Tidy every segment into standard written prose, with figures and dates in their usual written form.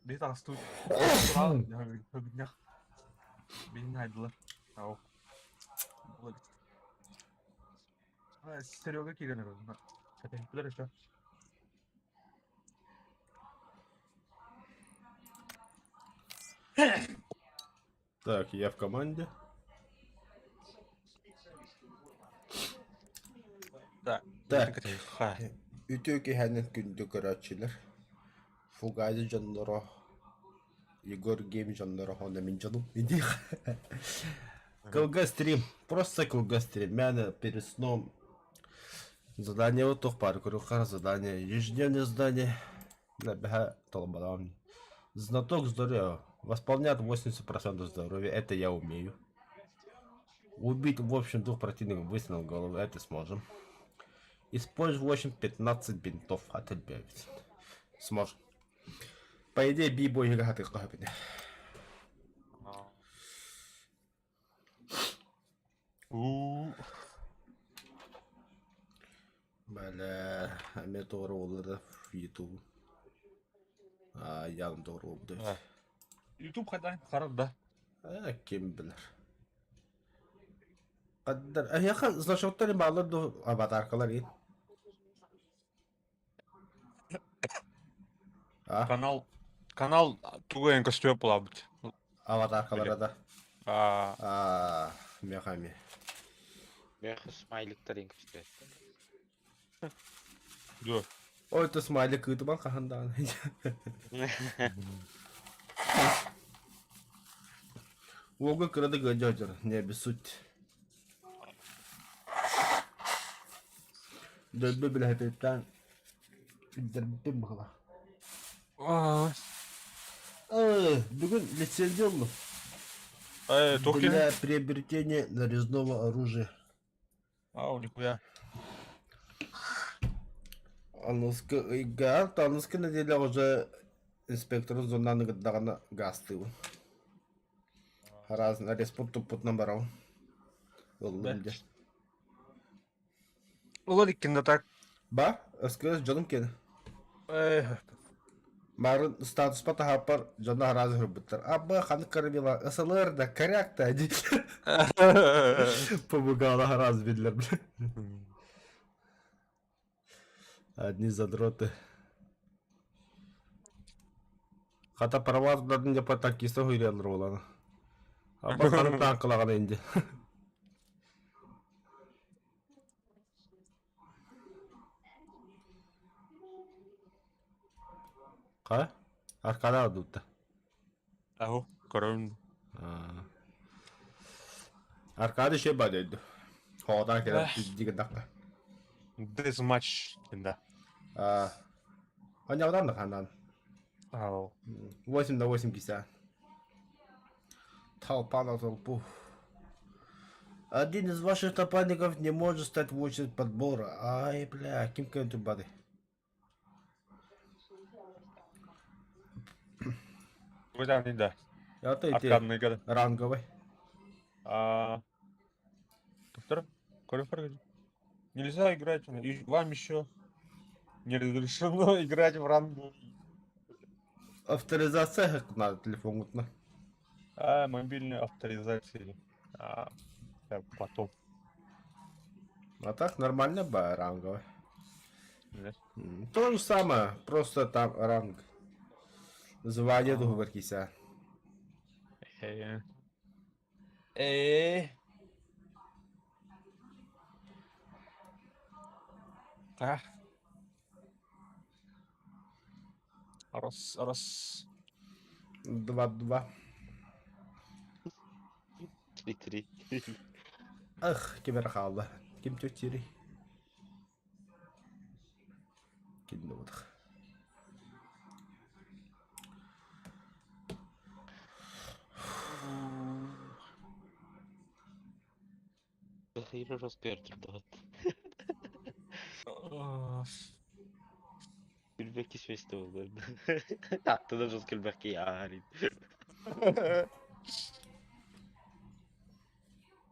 Биһи таҕыстыбыт. Биһини хайдылар. Ау. Серега киирэн эрэр. Кэтэһиттилэр еще. Так, я в команде. Да. Так, үтүө киһини күндү көрөөччүлэр. Фугази дьонноро, Егор Гейм дьонноро, онно мин дьонум. Иди. Кылгас стрим, просто кылгас стрим. Мээнэ перед сном задание вот туох баар көрүөххэ задание, ежедневное задание. Бэһэ толбалаам. Знаток здоровья. Восполняет 80% здоровья. Это я умею. Убить в общем двух противников выстрелом в голову. Это сможем. Использовать 8-15 бинтов от альбевец. Сможем. По идее, би-бой играти Бля, эмиэ туора буолла YouTube. Аа, яғым туора буолбут YouTube хайдах харар да? Э, ким билэр. Қаддар, эһиэхэ значоктар бааллар ду аватаркалар и? А? Канал канал тугу эн көстүө булабыт. Аватаркалара да. Аа, Аа, миэхэ эмиэ. Миэхэ смайликтар көстүө. дуо. Ой, это смайлик ыытыман хаһан даҕаны. Уолга кыра да ыалдьа сылдьар, не обессудь. Дөлбө билэһэтэттэн илдьэрбиппин быһыла. Аа, Бүгүн лицензия ыллым. э, туох киһи? Для приобретения нарезного оружия. Ау, нихуя. Аныгыскы ыйга, аныгыскы нэдиэлэ уже инспекторын зонаны ыгырдаҕына гаастыыбын. Араас респорт туппутунан барабын. Ыллым дьэ. Улар иккин да так. Ба, СКС дьонум киэнэ. Э, Баарын статуспа таһааппар дьоно араас ыһырбыттар. Абба ханнык карамела СЛР да коряк та дии. Побугала араас биллэр. Одни задроты. Хата паровоздарын дьэ танкиста хуйрыаллар буолана. Абба ханнык танкалаҕана инди. Ха? Аркада дутта. Аһу, көрөм. Аркада еще бадайду. Хоҕотаан кэлэн дигин This much да. А, Аньяҕдан да ханан. Ау. 8 на 80. Толпа на толпу. Один из ваших напарников не может стать в очередь подбора. Ай, бля, ким кем бады? Выдан да. Это эти Аркадный ранговый. А, Доктор, Нельзя играть, вам еще не разрешено играть в рангу. Авторизация надо телефон А, мобильная авторизация. А, так, потом. А так нормально бы ранговый. То же самое, просто там ранг. Звание дугар киса. Э. Э. А. Раз, раз. 2-2. 3-3. Ах, ким эрэ хаалла. Ким чөччири? Киннубутах. Күлбэкки свесте буолар. Аттыда жос күлбэкки аарин.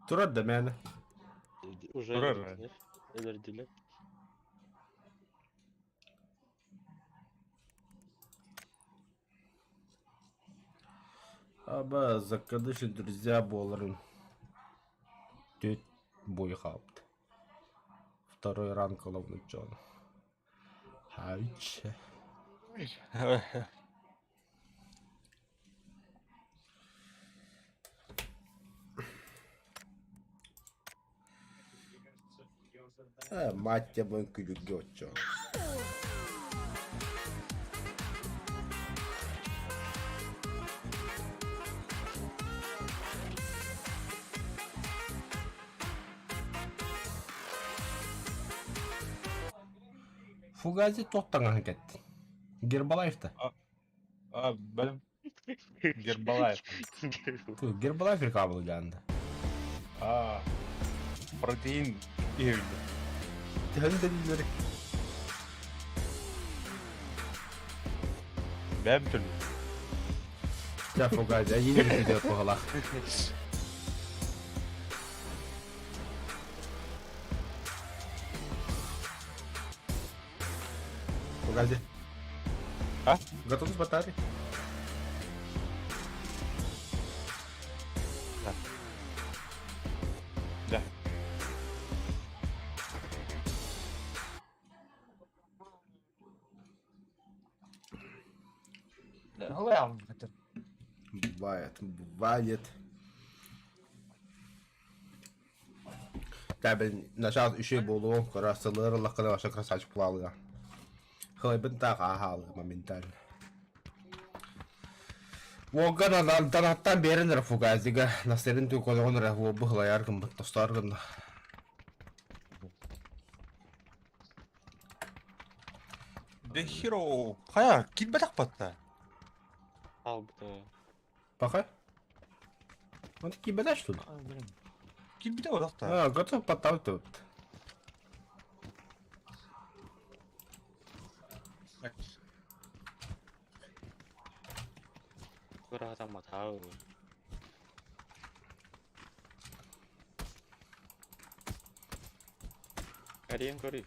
Турар да мээнэ. Уже Турар. өлөрдүлэр. Аба, закадыши друзья буоларын түт бой хаалбыт. Второй ранг ылабын дьон. Хайча. Э, мать тебя күлүггэ оччо. Фугази туох таҥаһын кэттин? Гербалайф-та? А, бэлэм. Гербалайф. Гербалайф рекабыл дьаанда. А, протеин иһирди. Төһөн дэнилэр? Бэм түлү. Ча Фугази, айыын видео туһалаах. Погоди. А? Готов с батареей? Да. Да. Бывает, бывает. Табель начаас үчүгэй буолуо, кырасылыыр ыллаххына вообще красавчик буолаалыга. Хылайбын таах ааһаалыга моментально. Уолга данаттан биэрэн эрэ фугазига насырын түколоҕун эрэ уолбу хылайар гыммыт тостоор гынна. The Hero. Хайа, килбэтэх батта. Албыта. Пока? Он кибеда что ли? Килбите одахта. А, готов подталкивать. Кыраатамма таа. Эрийэн көрүй.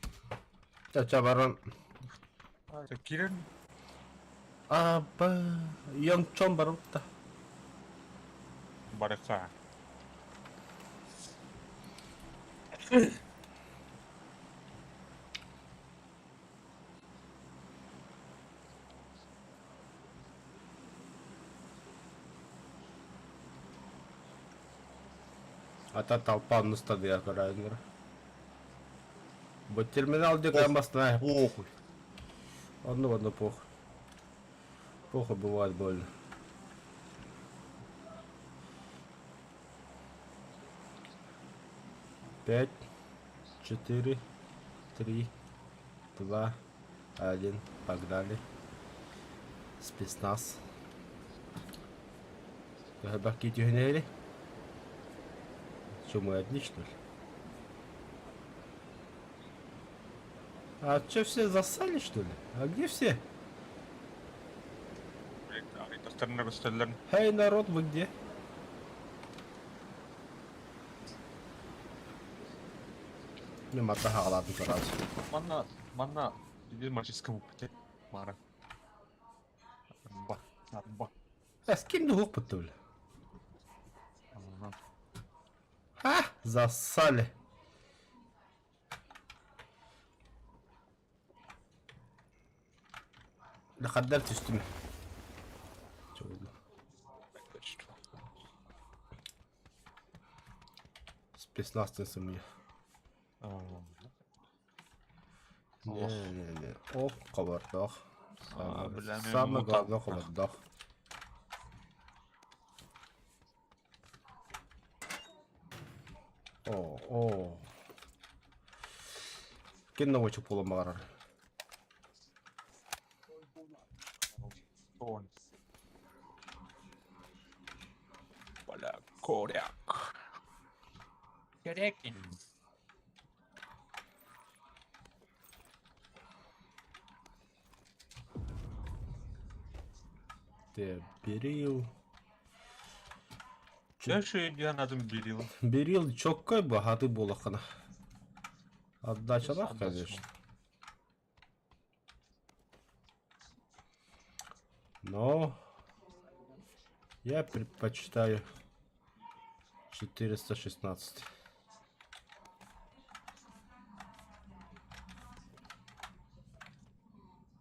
Ча баран. Кирен Аба, Йончон барытта. барыка. Ата толпа нустады көрөөнөр. Бу терминал деген бастына похуй. Одну в одну похуй. Похуй бывает больно. Пять, четыре, три, два, один. Погнали. Спецназ. Баки түһүнэри. Что, мы одни, что ли? А что, все засали, что ли? А где все? Эй, народ, вы где? Мен матта хаалаатын сразу. Манна, манна, иди мальчишка Мара. Арба, арба. Э, с кем дух бля? А, засали. Лахаддар түстүм. Спецназ сымыйа. Не-не-не. Ох, хобордоох. Самое главное хобордоох. О, о. Ким наводчик буолан баҕарар? Бля, коряк. Корякин. Ты берил. Дальше я надо берил. Берил чоккой богатый буолаххына. Отдачалах, конечно. Но... Я предпочитаю 416.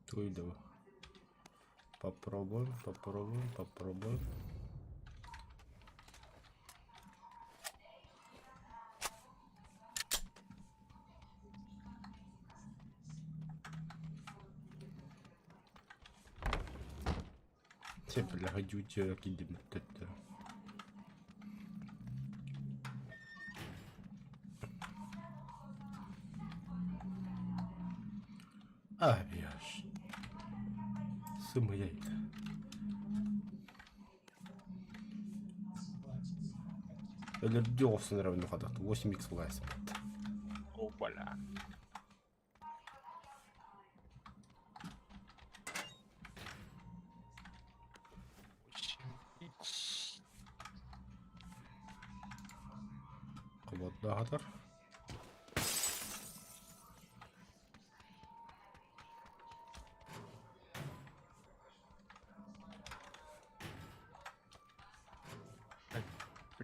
Туйду. Попробуем, попробуем, попробуем. Те, бля, гадюте, кидим. Авиаш. Сымыйа Өлөрдүү охсон эрэ хатат 8x булайсыбыт. Опаля. Хоботтаахатар.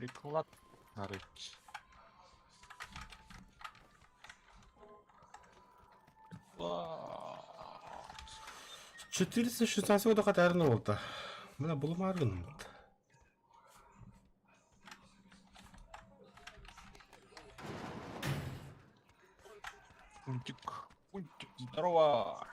Приклад нарыть. Приклад. 416 года хатарына болта. Мына булумаар гынмыт. Пунтик. Пунтик. Здорово.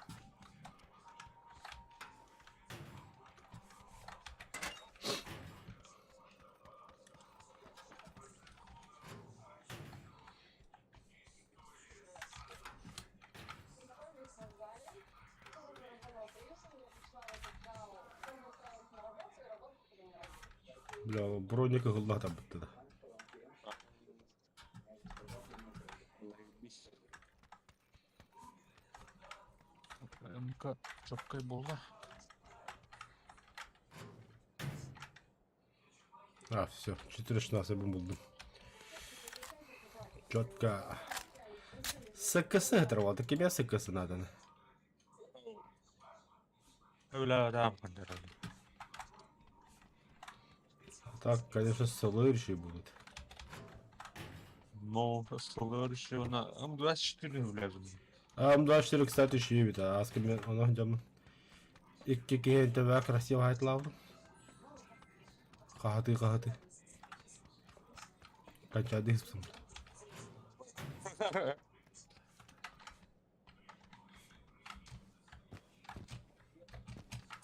Бля, броник ыһылла табытты да. МК чопкай буолла. А, все, 4.16 булдум. Четко. СКС это Кимэ СКС надо. Өлө ханнаран. Так, конечно, СЛРщи будут. Но СЛРщи на М24 влезут. А М24, кстати, еще и а с кем он идем. Икки киһи төбө красиво хайтлаабын. Хаһаты хаһаты. Качадыспын.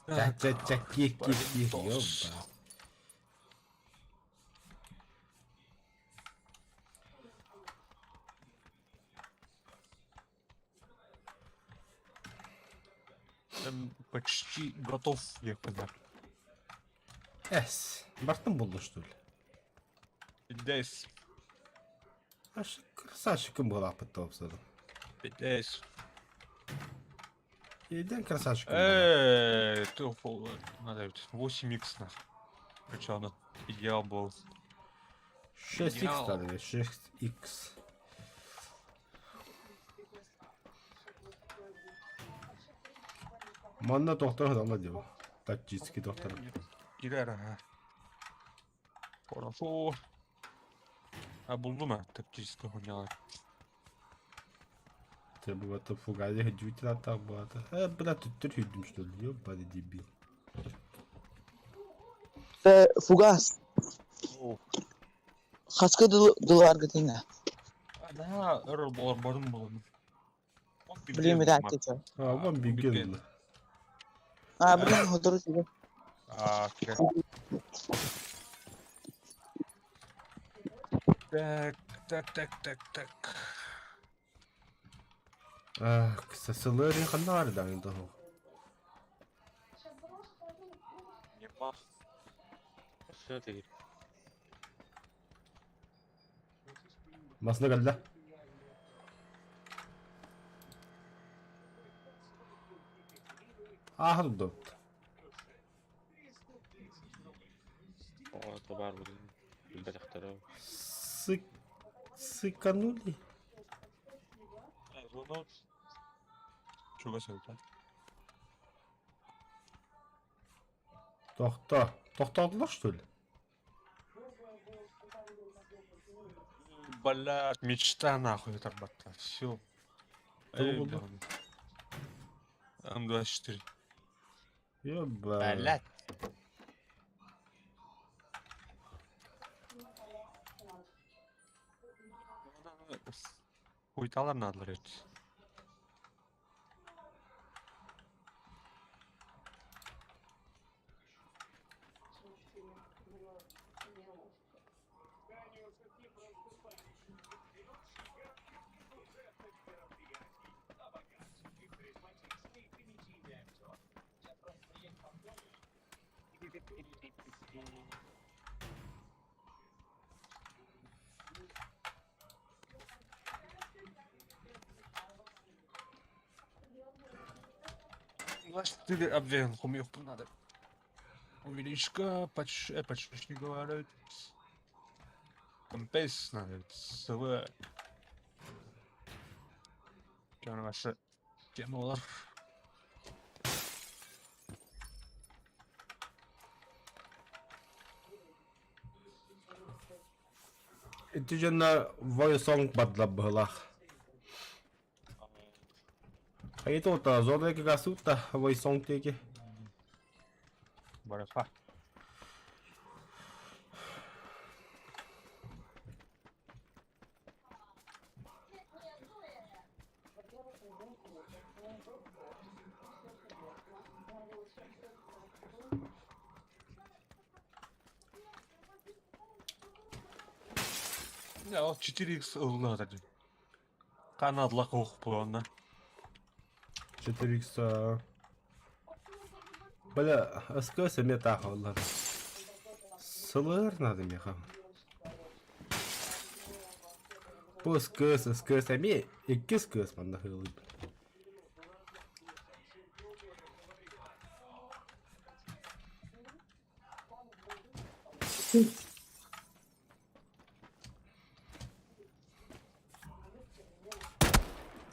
Ча-ча-ча ки-ки-ки. Ёба. Почти готов я подарок. Эс. Бартын булду что ли? Здесь. Аш красавчиком была потом саду. Здесь. Идем красавчиком. Э, надо 8х на. Причем идеал был. 6х надо, 6х. Манна доктор алла диво. Тактический доктор. Girer ha. Хорошо. Ha buldum ha. Тактический хуйня. Ты бы это фугазе дютина так было. Э, бля, тут трюдим что ли? Ёбаный дебил. Фугас. Хаска дыларгытына. Да, өр болар булым. Блин, мираттыта. А, вон бигел. А, блин, хотору тебе. А, Так, так, так, так, так. Ах, сасылырын ханнар да того. Нема. Все ты. Масына кэллэ. Ааһа тудубут. О, товар блин. Билбэтэхтэрэ. Сык... Сыканули? Звонок. Чего себе? Тохто. Тохтоотулар что ли? Блядь, мечта нахуй оторваться. Все. Тугу Эй, булду? бля. М24. Ёба. Блядь. Хуйталар надо эт. 24 обвен хумьёхпун надо. Увеличка, поч... подшипник говорят. Компресс надо, СВ. Ваша тема олар. Ити дьонно Voice бардылар быһыылаах. Хайыта ота зона кагасутта Voice диэки. Барапа. Я ол 4x ылла дии. Канадлах ох буолна. 4x. Бля, СКС эмиэ таах оллар. Сылыр надо меха. Бу СКС, СКС эмиэ икки СКС манна хыылыйбыт.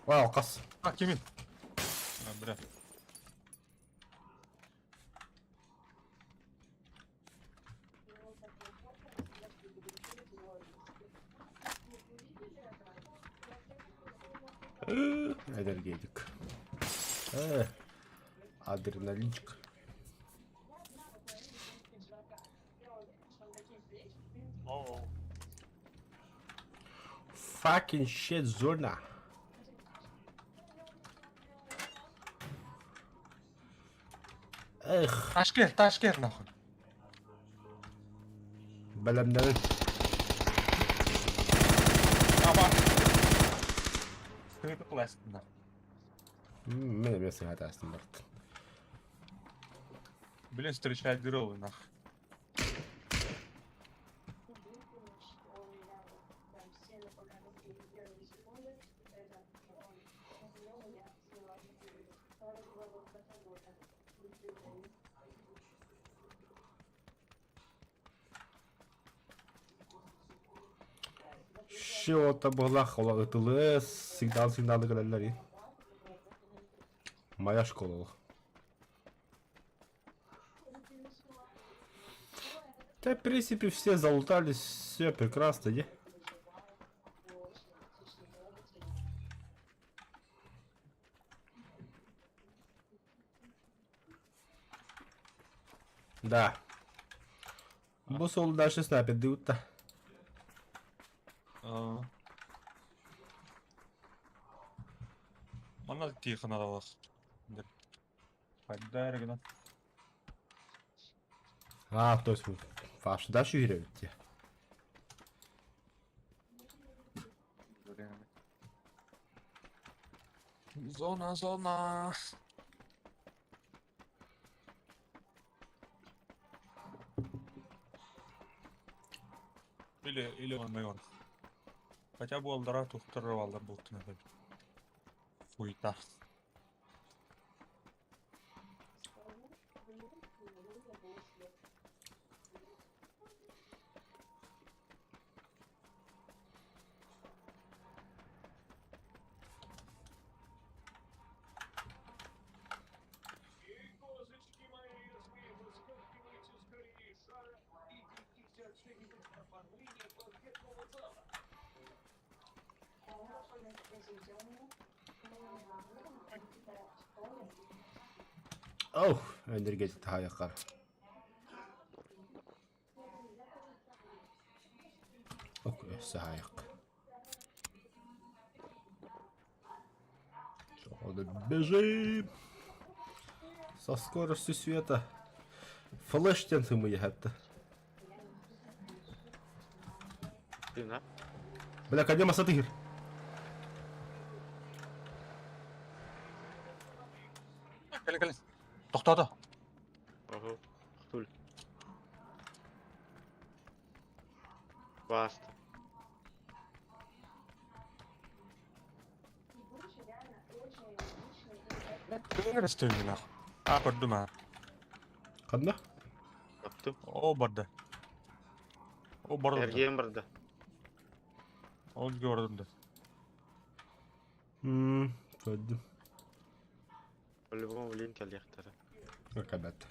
Вау, хас. А, кимин? А, бля. Энергетик. Адреналинчик. Fucking shit, зона. Эх, Ташкент, Ташкент нахуй. бэлэмнэрин. Аба. Сыты пластина. Мен эмиэ сыһаатаастым барт. Блин, встречать гролы нахуй. Шиота буоллах ола ытылы сигнал сигналы кэлэллэр. Моя школа. Да, в принципе, все залутались, все прекрасно, не? Да. Бу сол дальше снайпер дают-то. Манна тихо надо. Хайдар А, то есть фаш дальше юревите. Зона, зона. Или он майор. Хотя бы алдара тухтырып алдар бултын Хуйта. Ох, энергетик таһайахха. Ок, өссө аһайах. Бежим! Со скоростью света. Флеш диэн сымыйа Тына. Бля, кадем асатыгыр. Кэлэ кэлэ. Тохтоото. Ого. Тул. Баста. Көстүүнү А көрдүм аа. Ханна? Таптым. О барда. О барда. Эргиэн барда. Ол көрдүм да. Мм, көрдүм. По-любому блин кэлиэхтэрэ. Ракабет.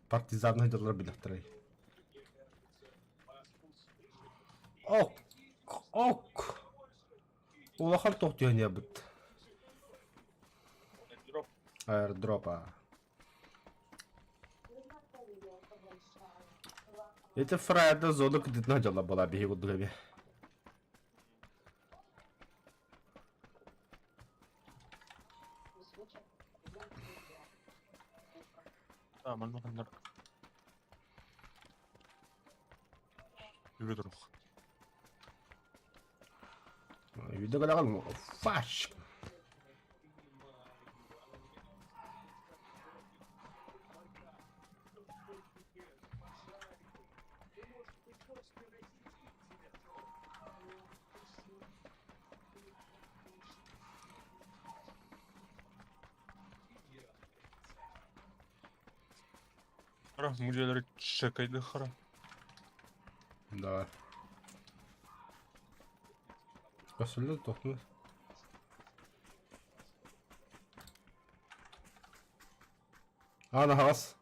Партизаннай дьоллор билэхтэрэй. Ок! Ок! Улахан туох түһэниэбит? Аирдроп а. Ити фрайда зону кытытына дьоллор буолаа биһи курдук эбиэ. А, манна ханнар. Yürü duruk. Видео Фаш! Хара, музейлери чекайды хара. Да. Косулю тохну. Ана хас.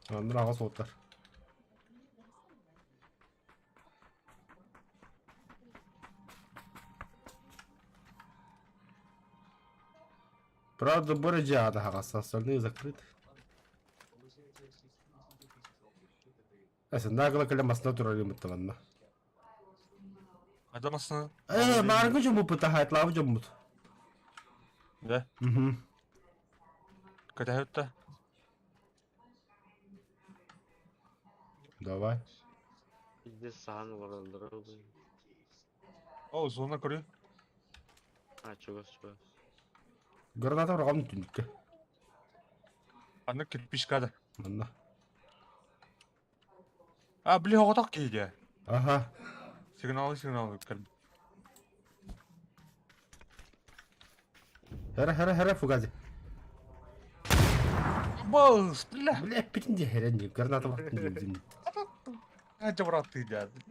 Андыр ағас оттар. Правда, Бородиада ағас, остальные закрыты. Әсі, нагло кэлэ масына турар мытталанна. Адамасына. Э, мааргы жоммут таһаат лаабы жоммут. Да. Мгм. Катahutta. Давай. Пиздец саһан олороллоро блин. О, зона көрү. А, чугас чугас. Граната барҕам түнүккэ. Аны кирпичкада. Манна. А, били оҕотох киһи Аха. Сигналы сигналы кэлбит. Хара хара хара фугази. Бас, бля. Бля, эппитин дии хэрэн дии. Граната бартын дии. Ханча бырааттыы дии.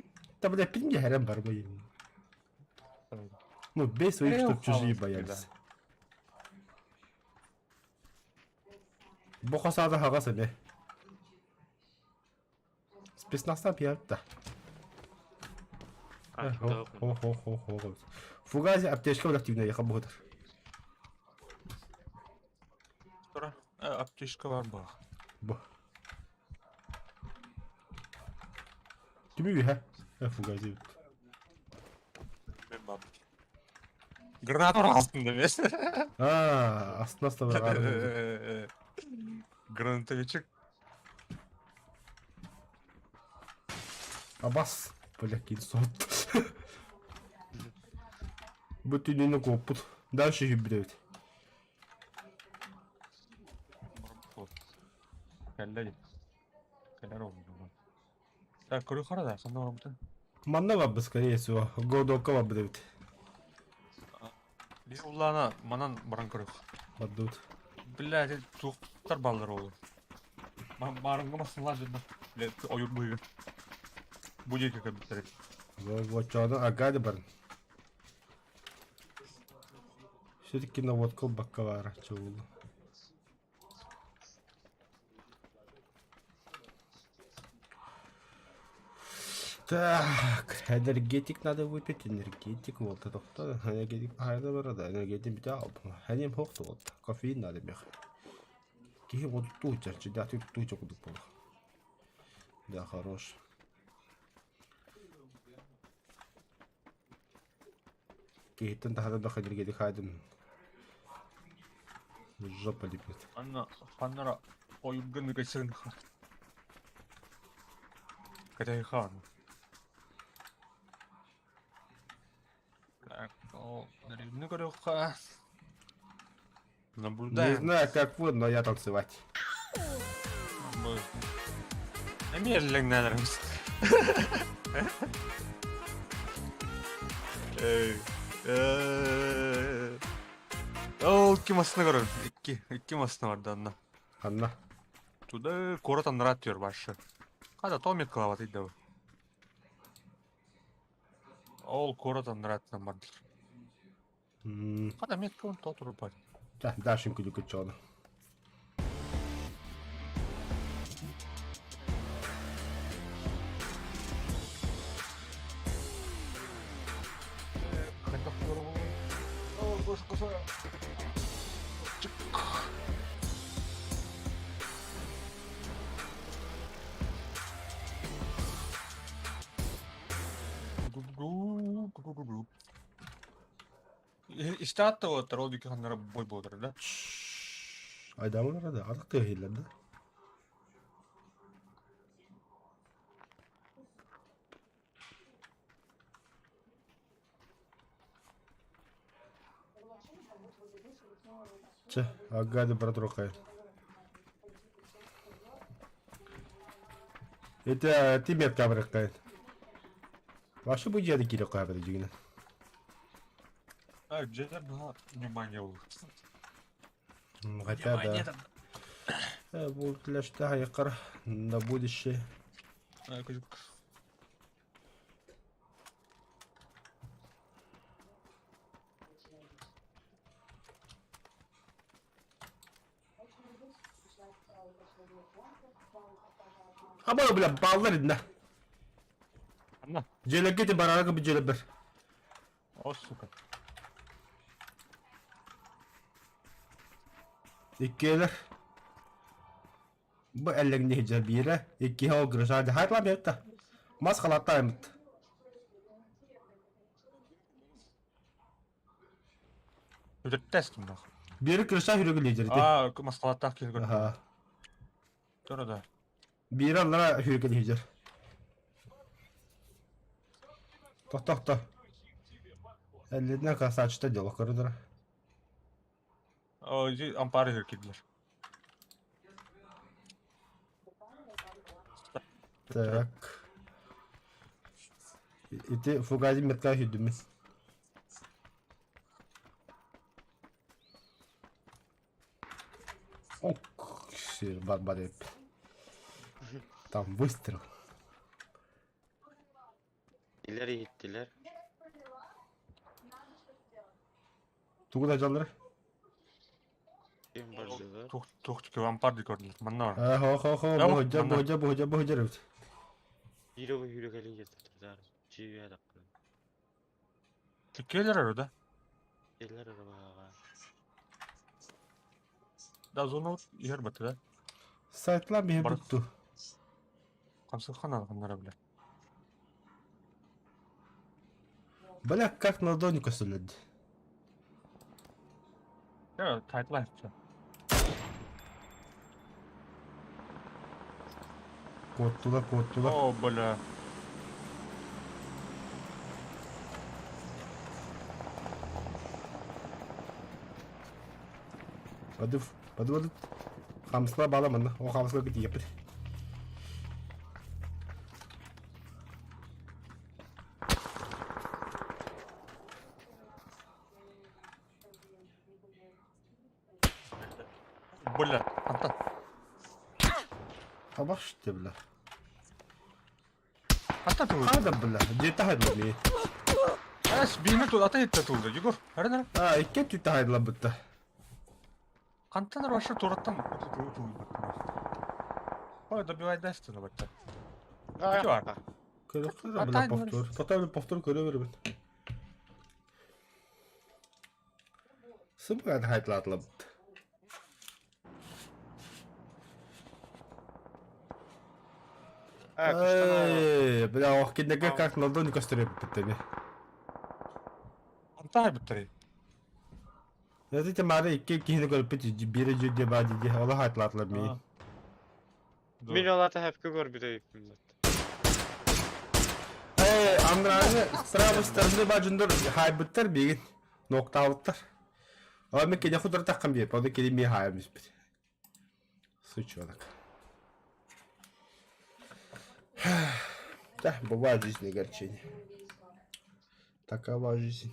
Да бля, эппитин дии хэрэн бармай. Ну, бей своих, чтоб чужие боялись. Бу хасаада хаҕас эмэ. Спецназтан пиарта. А, Хо хо хо хо хо. Фугази аптечка активная, я хабутар. Тура, аптечка бар бах. Бу. Түмү ха. Фугази. Мен баб. Граната астында емес. А, астына астына Гранатовичек. Абас. Бля, кинсот. Бу түнүнү куоппут. Дальше хүбүрөбүт. Кэллэ. Кэлэр олду. Так, көрү хара да, ханна барбытын. Манна барбыт, скорее всего. Годокка барбыт. Биз уллана манан баран көрүк. Бардыбыт. Бля, туохтар баллар олу. Барыңга масылар дедим. Бля, ойур буйга. Бу диэки көрбүттэр. Вот агади барын. Все-таки наводка баккавара чоулу. Так, энергетик надо выпить, энергетик, вот это кто? Энергетик хайда барада, энергетик битэ Ханим хохту вот, кофеин надо мех. Киһи вот туча, чида ты туча кудук болох. Да, хорош. Киһиттэн таһада да энергетик хайдын. Жопа липнет. Анна, ханнара ойугганы кэсэрин Кэтэйхан. Так, ол деревню көрүөххэ. Не Наблюдаем. знаю, как вы, но я танцевать. Эмиэ эллэҥнээлэрбит. Эй. Э. Ол икки массына көрөн. Икки, икки массына бар да анна. Ханна. Туда куорат аннараа түөр башы. Хата Томик кылабат ыйдабы. Ол куорат аннарааттан бардыр. Хата метка он то турбат. Да, дашым күлүкү чону. Истаатта буолаттар, ол диэки ханнара бой буолар да? Айдаамын да, атах тыаһыыллар да. Чэ, агады бара туруккайын. Это ты метка барыккайын. Вообще бу дьиэни киирэ каабыта дьигинэн. А, дьиэлэр наһаа внимание был. Хотя Внимание да. там. Бу тләштә хайкар на будущее. Аба бля баллар инна. Анна. Дьиэлэргэ барарга бу дьиэлэр. О, сука. Иккиэлэр. Бу эллэҥниһи дьэ биирэ, иккиһэ ол Гриша дьаһайтлаам эбит Мас халаттааймыт. Үтүртэс кимнах. Биири Гриша хүрүгү лидерди. Аа, мас халаттаах киһи көрдüm. Аха. Тура да. Биири аллара хүрүгү лидер. Тохто-тохто. Эллинэ красавчик дело көрдөрө. О, иди ампар иһэр киирдилэр. Так. Ити фугази метка хүдүмүн. Ок, сир барбареп. Там выстрел. Илэр иһиттилэр. Тугу да дьаллар? Ким бардылар? Туох туох ампар ди көрдүлэр. Манна бар. Хо хо хо, Tamam, бу хожа бу манна. хожа бу хожа бу хожа эбит. Биир оҕо сүүрэ кэлин дьиэтэ Чиүйэ даккын. Иккиэлэр эрэ да. Эллэр эрэ баҕаҕа. Да зону иһэр баты да. Сайтлар биһи Бар. бутту. Хамсыххана ханнара бля. Бля, как на ладони көстөллөр. Я тайтлайн. Куоттулар, куоттулар. О, бля. Бады, бады, бады. Хамсыла бала манна. О хамсыла бит епит. Бля, антан. Табаш бля. Антан тулда. Хада бля. Дьиэтэ хайдла ми. Эс, биини тул, ата хитте тулда. Егор, хара нара. А, икки түтэ хайдла бытта. Хантан вообще тураттан тул. Ой, добивай дастина батта. Ити бар. Көрөххө бля повтор. Потом повтор көрө беребин. Сымган хайтлатлабыт. Эй, бля, ох, кинеге как на ладони көстөрөппүт Антаа бүттэрий. Знаете, мары икки киһини көрбүт бири жүдде ба диди, ола хайтлатлар ми. Мин олата хэпкэ көрбүт эбиппин. Эй, андраны с правой стороны бажындар хайбыттар бигин ноктаабыттар. Ол мен кене худыр таққам бе, оны кене ми хайым испит. Сучонок. Да, бывает в жизни огорчения. Такова жизнь.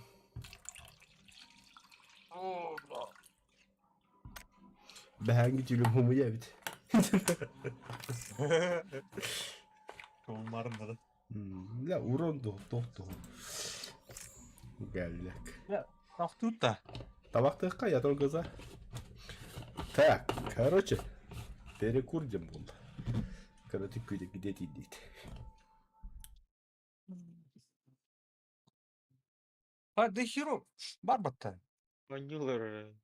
Бэһээҥҥи түүлүм хомуйа эбит. Туолмарын Бля, урон дуо, туох дуо. Гэллэк. Тохтуут да. Табахтыахха я только за. Так, короче, перекур диэн буолла. Короче, күдэ где тиийдит. А, да херу, барбатта. Манньылар.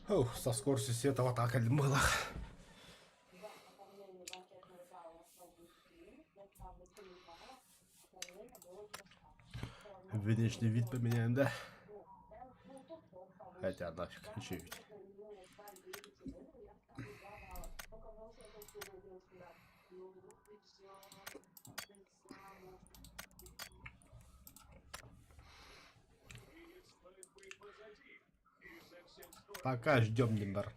Ух, со скоростью света вот так мыло. Внешний вид поменяем, да? Хотя нафиг, еще ведь. Пока ждем, Димбар.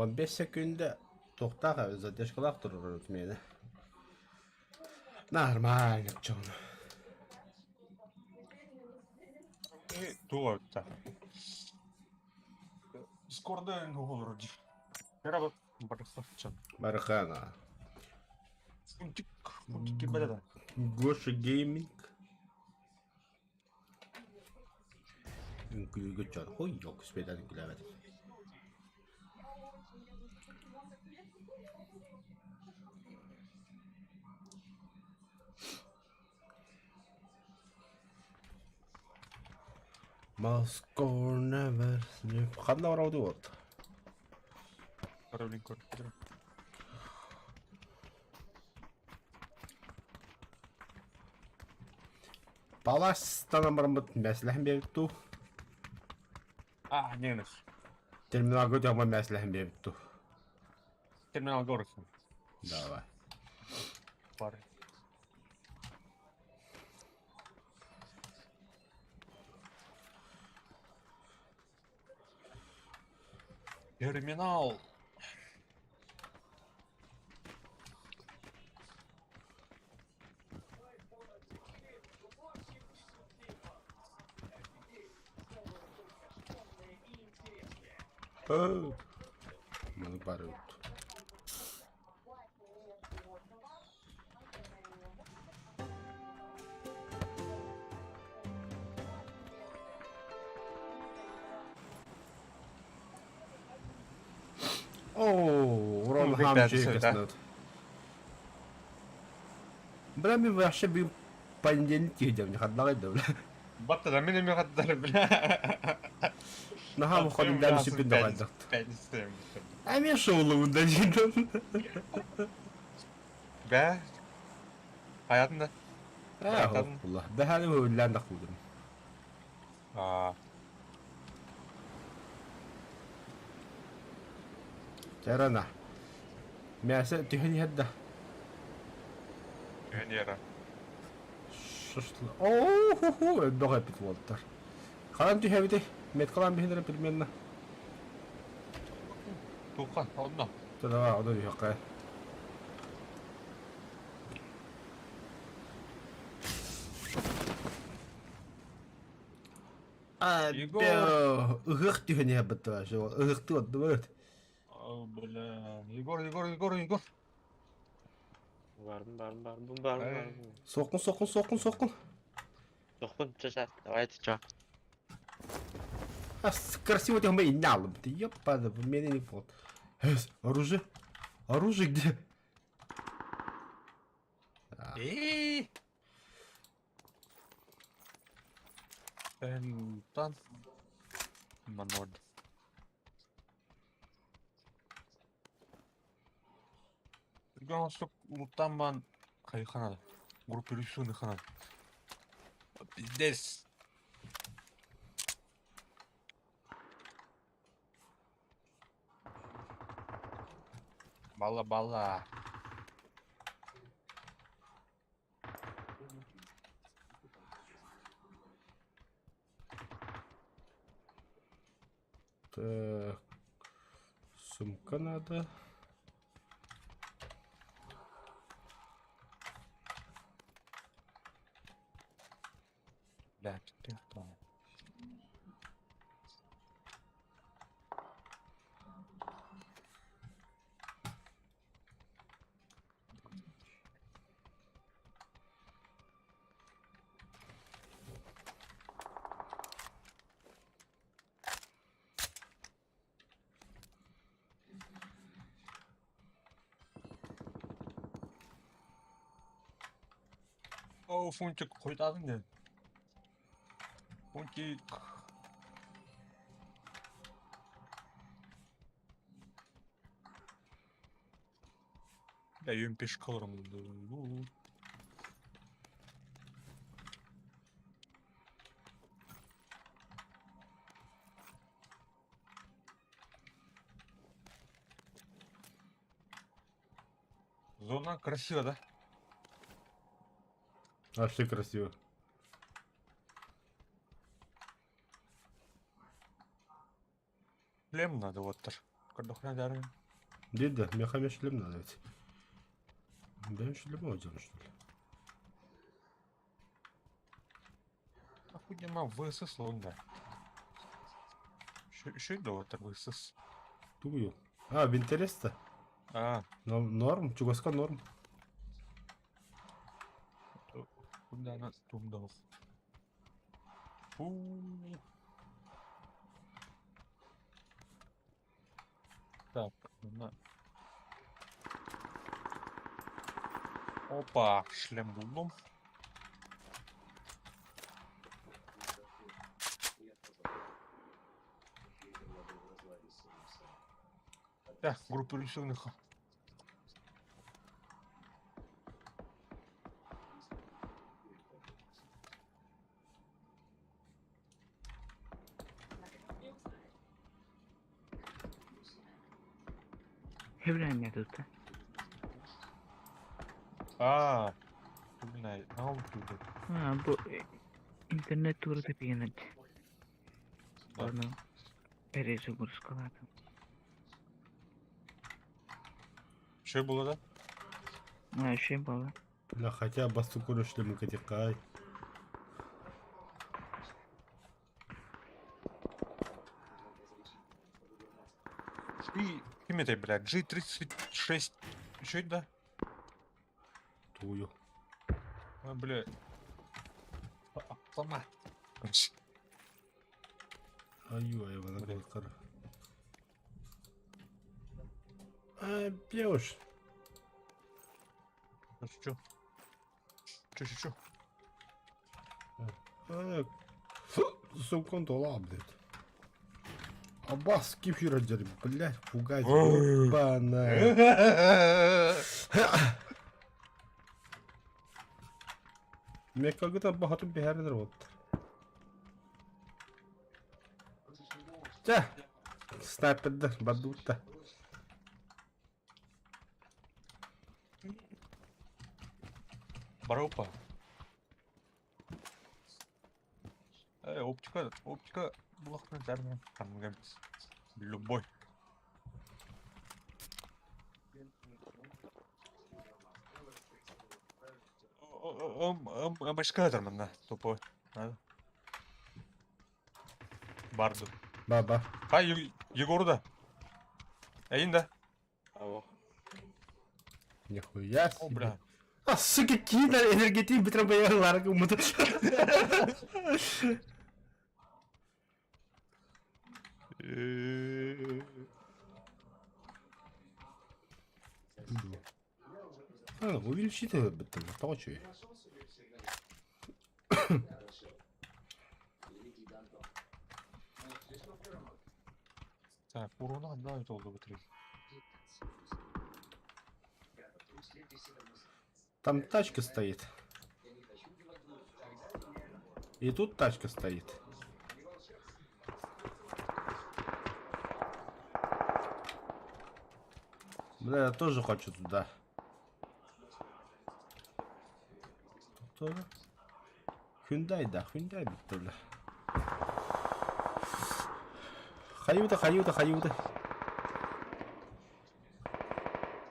15 секүндэ туохтаах эбит задержкалаах турар миэнэ. Нормально чон. Туох эбит Дискорда олорор дии. Кыра барыхсахчан. Барыхана. Фунтик, фунтик кирбэдэ да. Гоша Гейминг. Үҥкүүгэ чорхуй yok спедан үҥкүүлээбэтим. Moscow never sleep. Ханна барабыт уот? Каролин көрдөрө. Паластанан бараммыт мэслэһэн биэбит дуу? А, не Терминалга өтөҕмө мэслэһэн биэбит дуу? Терминалга оросун. Давай. Бар. Терминал. Маны бары ut. Оо, уран хаамчы кэснэт. Бля, мен вообще бүгүн понедельник киһи хаддаҕай да бля. Батта да мин эмиэ хаддар бля. Наһаа ходун да сүппүн да хайдахт. Эмиэ шоулугун да диэн. Бэ. Хаятын да. Ээ, Allah. Бэһэли хөвлән да кудум. Аа. Чарана. Мясо түһэн иһэр да. Түһэн иһэр. Шашлык. Оо, элбэх эпит буолтар. Хаан түһэбитий? Меткалаан биһинэрэ примерно. Туха, онно. Давай, ону түһүөххэ. Егор! Ыһыах түһэн иһэрбит вообще. Ыһыахтыы отдубут. О, бля. Егор, Егор, Егор, Егор. Баарбын, баарбын, баарбын, баарбын, баарбын. Суоххун, суоххун, суоххун, суоххун. Суохпун, чэ, чэ, давайте, чё. А, красиво ты мы и Ты ёпада, в меня не вот. Оружие? Оружие где? Э. Тан. Манод. Улуттан хайханада. Группа ханада. Пиздец. Бала-бала. Так. Сумка надо. Бля, ты кто? О, Фунтик хойдадың не? Фунтик. Бля, юм пешкаларым. Зона красиво, да? Вообще красиво. Шлем надо вот. Көрдөххүнэ дьаарыҥ. Диир да, миэхэ эмиэ шлем надо ведь. Бэйэм шлем оҥордум что ли? Охуенно ВСС лонда. Еще доллар ВСС. Тугую. А, винтерес-то? А. Норм, чугаска норм. Куда тундал. Фу. Так, на. Опа, шлем буллум. Так, группа рисунных. Сөбүлээн тутта. Аа, блин, наум туда. Аа, бу интернет туурата пиэнэт. Ону перезагрузкалаатым. Что было, да? Аа, үчүгэй буолла. Бля, хотя бастакы шлемы катикай. И ким это, блядь, G36. Еще да? Тую. А, бля. Автомат. Аю, айвана Бля. кара. А, бьешь. Чё? Чё, чё, чё? А, сумкон тола, блядь. Абас, кифир блядь, фугать, ебаная. Меккагыта бахатын биһэрдэр вот. Чэ, снайпердэр бардыбыт Баропа. Оптика, оптика булахтан термин. Любой. МШК манна тупой. Надо. Барду. Ба-ба. Хай, Егору да. Эйин да. Алло. Нихуя О, себе. бля. А, сука, кида энергетик битра боялар кумута. А, увеличить это битра, точи. Так, урона да, это oldu бытырый. Там тачка стоит. И тут тачка стоит. Бля, я тоже хочу туда. Тут тоже. Hyundai да, Hyundai bitti бля. Хайута, хайута, хайута.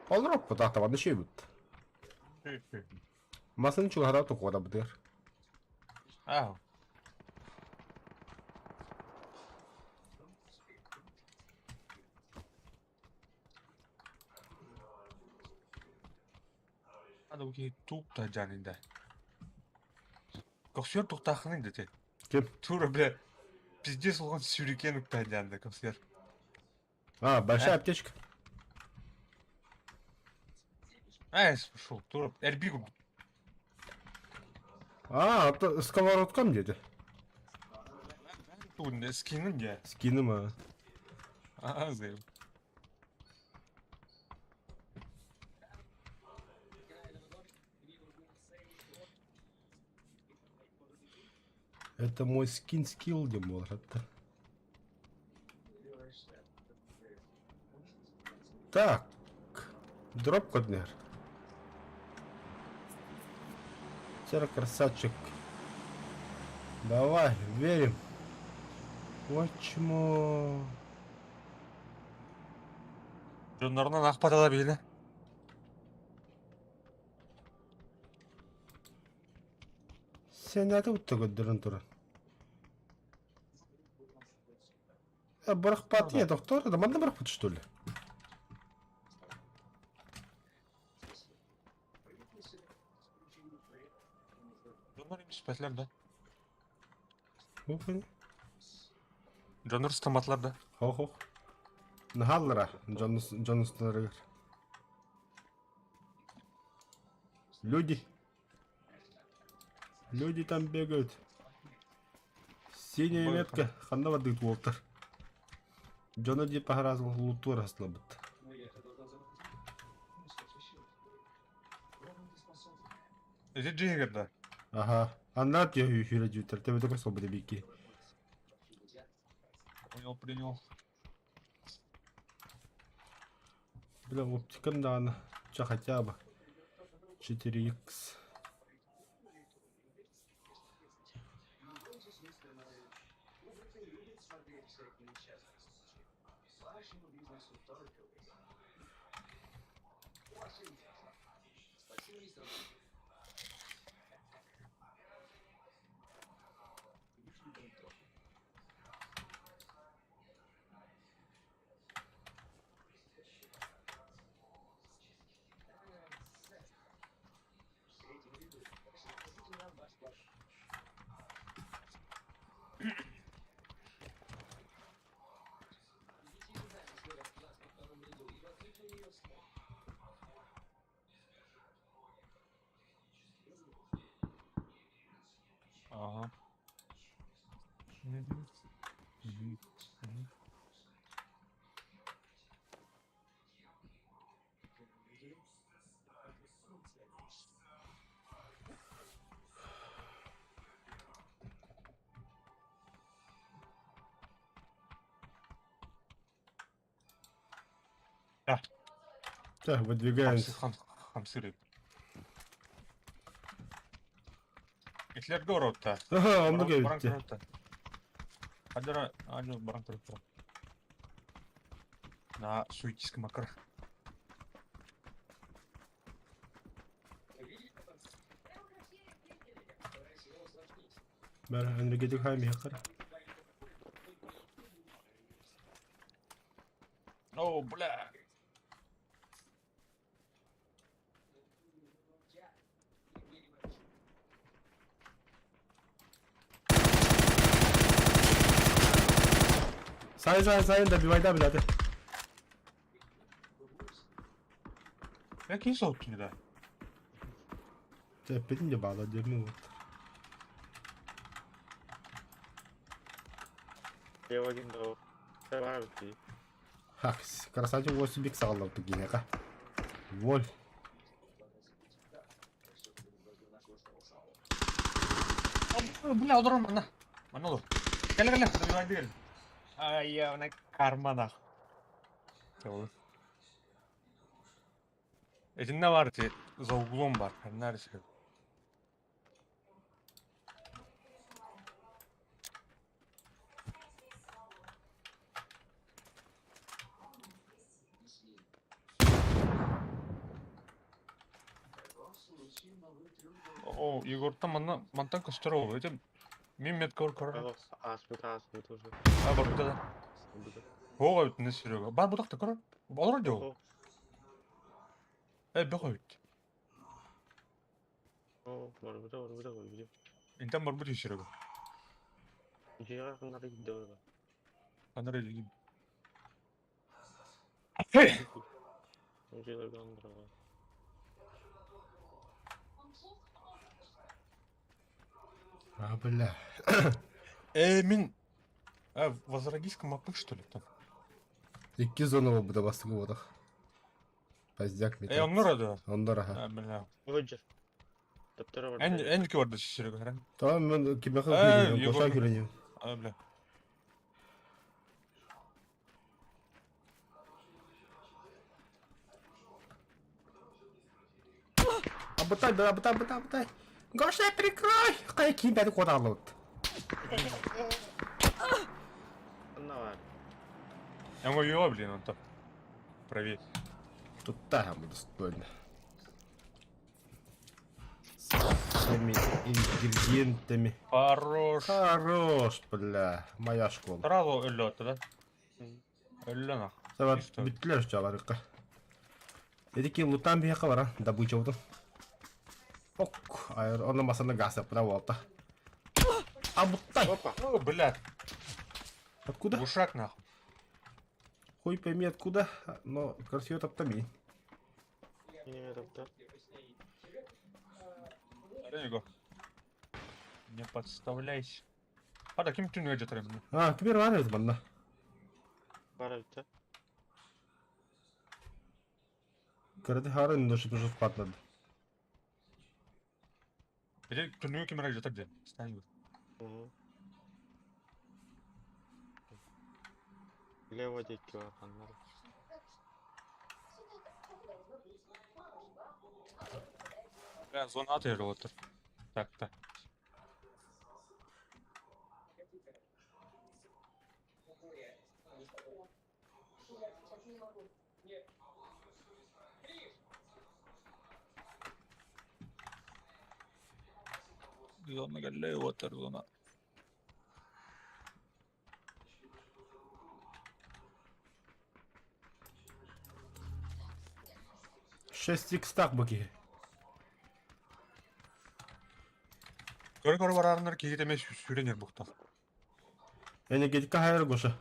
Olur bu tahta bana şey bitti. Masanın çuğara tokuda bıdır. А. Hadi okey тук та жанында. Коксер туктахны дети. Ким? Тура, бля. Пиздец улган сюрикен укта жанында коксер. А, большая Э? аптечка. Ай, слушал, тура, эрбигу. А, это сковородкам где-то. Тун, скинын я. Скином, а. А, займ. Это мой скин скилл, где это. Так. Дроп коднер. Сера красавчик. Давай, верим. Вот чмо. Дьоннорунан аахпатала биһини. Сенаты утта көрдөрөн туран. Бырахпат я доктор, да манна бырахпыт что ли? Дьоннор имиспэтилэр да. Ох, Дьоннор ыстамматылар да. Ох, ох. Наһааллара дьон дьон усталарыгар. Люди. Люди там бегают. Синяя метка ханна бардыгыт уолтар. Дьоно диэп аһараас луттуор аслабыт. Ити дьиһигэр да. Аха. Аннаа тиэ сүүрэ дьүүттэр. Төбөтө көсөлбүтэ биикки. Понял, принял. Бля, оптикам даҕаны чэ хотя бы 4х. Ага. Мгм. Мгм. Мгм. Так, выдвигаемся. Хамсыры. Итлер городта. Ага, оннук эбит. Хадара, аны баран турар. На суетиска макар. Бара энергетик хайми хакара. О, бля. Сайын сайын сайын добивайда блядь. Я киһи соһуттун да. Тэппитин де баала диэми вот. Лево один доо. Баар дии. Хак, красавчик 8 бик саҕаллабыт гинэка. Воль. Бля, олорор манна. Манна олор. Кэлэ кэлэ, добивайды кэл. Ай, я карманах. Итиннэ баар ити за углом баар. Ханна эрэ О, Егортан манна мантан көстөр ол. Ити мин меткор көрөр. Ааспыт ааспыт уже. А барбыта да. Оҕо эбит не Серега. Бар бутахта көрөр. Олорор дии ол. Э, бөх эбит. Оо, барбыта барбыта барбыта. Интэн барбыт үһү Серега. Дьиэҕэ ханнары киирдэ барба. Ханнары илигин. Дьиэлэргэ андарага. А, бля. Э, мин... А, возродись-ка мапы, что ли, там? Икки зона буолбута бастакы буотах. Поздяк Э, оннор да. Оннор аха. А, бля. Выджер. Таптара барда. Эн, энки барда Серега, харан. Tamam мен кимэхэ Э, күрүнүм, Егор. коша күрүнүм. А, бля. Абытай, бля, абытай, абытай, абытай. Гоша, прикрой! Хайа киин бэри куотааллыбыт. Анна бар. Я говорю, блин, он там. правее. Тут там достойно. С всеми ингредиентами. Хорош. Хорош, бля. Моя школа. Сразу өллө да? Өллө нах. Сабат Чисто. бүттүлэр чабарыкка. Эдики лутан биһиэхэ баран добычабытын. Ок, айыр онно масаны гасапына буолта. Абуттай! Опа. О, блядь. Откуда? Глушак нахуй. Хуй пойми откуда, но красиво таптами. Не топта. Его. Не подставляйся. А, да, ким түнүгө жатар эми? А, кимер бар эбит манна. Бар эбит. Көрді харын дошып жұрт патнады. Били түнүгө кимер жатар ден. Стань. Лево диэки бар ханнар. Бля, зона атыр отыр. Так, так. Зона галле отыр зона. Шесть икс так баки. Көрө көрө барарынар кийит эмес сүренер буктан. Энергетика хайыр гоша.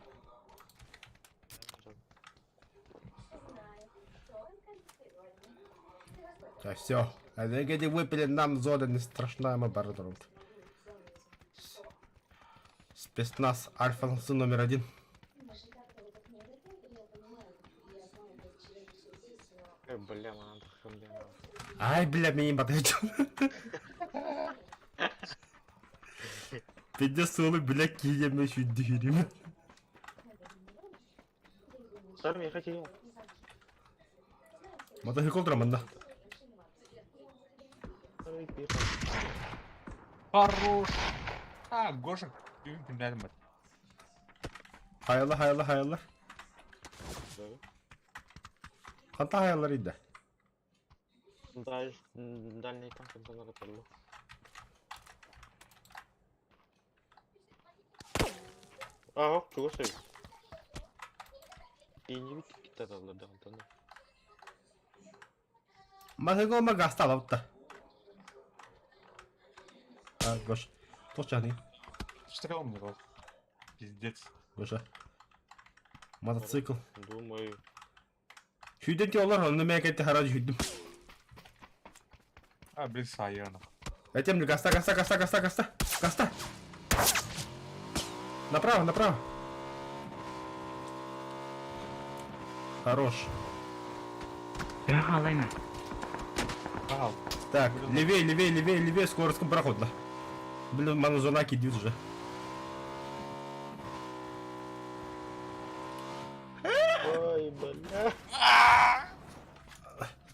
Так, все. Энергетик выпили, нам зона не страшна, мы барадром. Спецназ Альфа номер один. Э, бля, манан тахым диэн. Ай, бля, меня батайчан. Пиздец, солы, бля, киеме шүддүрүм. Сар миэхэ тиийэн. Мотоцикл траманда. Ой, пиха. Хорош. А, Гоша, күн күннәрим бар. Hayırlı hayırlı hayırlı. Да. Канта hayırlar иди. Даль, дальний танк онтон торлу. А, ок, чугас эбит. Иини бит киттаталлар да онтон. Мотоцикл ма гаста алапта. А, Гош. Точ аны. Что мне был? Пиздец. Гоша. Мотоцикл. Думаю. Шүйден те олар, оны мен кетті хараж шүйдім. А, блин, сайына. Этем гаста, гаста, гаста, гаста, гаста. Гаста. Направо, направо. Хорош. Быраха алайна. Ага. Так, левее, левее, левее, левее, скоростью прохода. Блин, мана зона кидит уже. Ой, бля.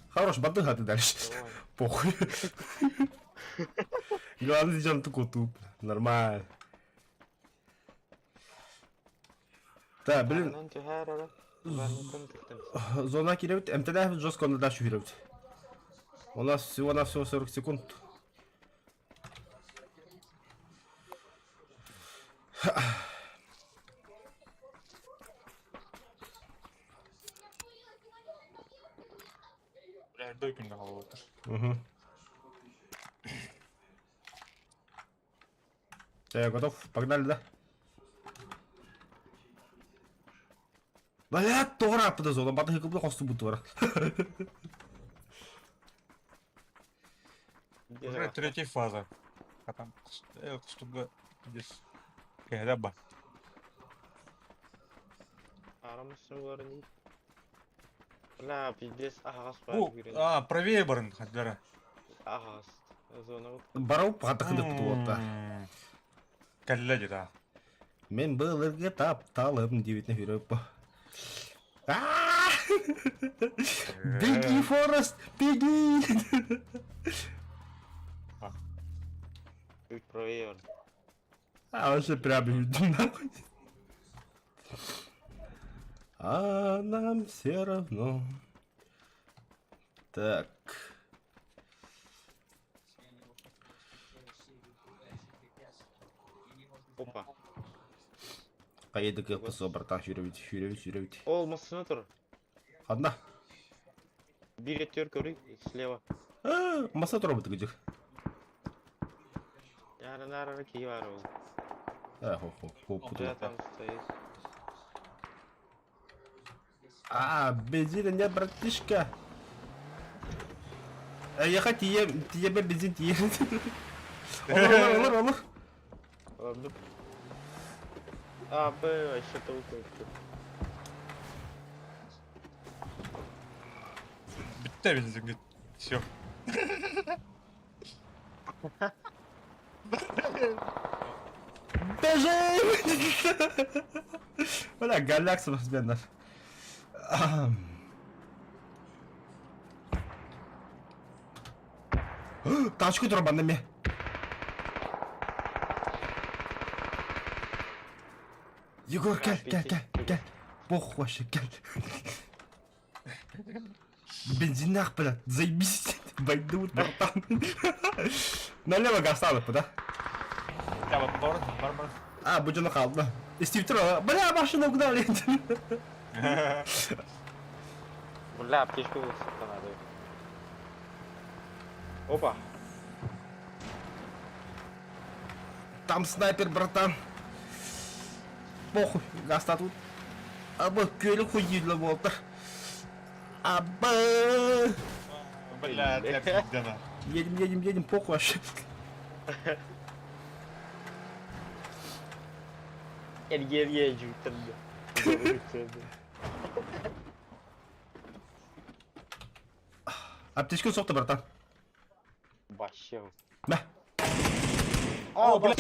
Хорош, бадыга ты дальше. Давай. Похуй. Главное, идем туку туп. Нормально. Так, блин, Онон түһээр эрэ. Барнытын тыктым. зона киребит, МТД жестко на дачу киребит. У нас всего на всего 40 секунд. Бля, дөй күндө калып отыр. Угу. Я готов. Погнали, да? Бля, тора подозревал, батыгы кыблы косту бутора. Уже третья фаза. А там кустуга здесь. Когда ба. Арамысың көрүнүй. Бля, пиздец, аһаҕас баар Бу, күүрэн. а, правее барын хаддара. Аһаҕас. Зона Барау патахны бутуота. Калла дeda. Мен былыргы тапталым девитне хүрөп. Беги, Форест, беги! чуть правее бар. А вообще прям үйдім нахуй. А нам все равно. Так. Опа. Хайа кыппыс братан сүүрэбит, сүүрэбит, сүүрэбит. Ол массыына тур. Ханна? Биир өттүгэр көрүй, слева. Маса турабыт кыдьык. Яра-нара киһи баар ол. Э, хо хо хо Да, там стоит. А, бензина нет, братишка. Ехать тие, тиебе бензин тие. Olur, olur, olur, olur. Ладно. А, Б, вообще толку. Бүттэ бензин Все. Бежим! Бля, галякс разменов. Тачку дробанными. Егор, кел, кел, кел, кел. Похуй вообще, кел. Бензинах, блядь, заебись. Войдут, братан. Налево гасалы, да? Бар, бар, бар. А, бу дьоно хаалла. Истиптер, бля, машина угнали. Бля, аптечку надо. Опа. Там снайпер, братан. Похуй, гаста тут. Аба, күөлі хуйдилі болды. Аба. Бля, для пиздена. Едем, едем, едем, похуй вообще. Эргерге жуттырды. Аптечка соқты, братан. Вообще. Мә. О, бля.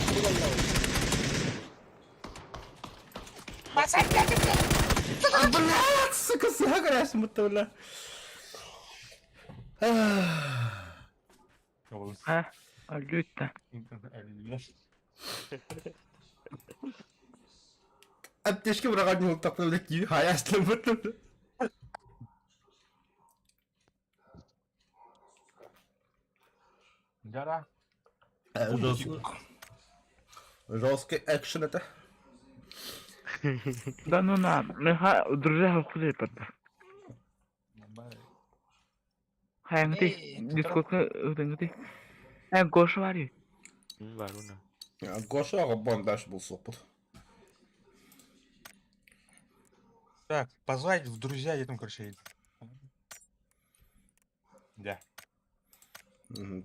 А, блядь, сука, сыга будто, бля. Ha, өлүттэ. Аптечка бұраған не болды, бля, киви хаясты будто, бля. Жара. Жесткий экшен это. Да ну на, мы друзья хули патта. Хайыңты, дискотка өтөңүтү. Э, Гоша бар. Бар уна. Гоша бон дальше был сопут. Так, позвать в друзья, я там, короче. Да.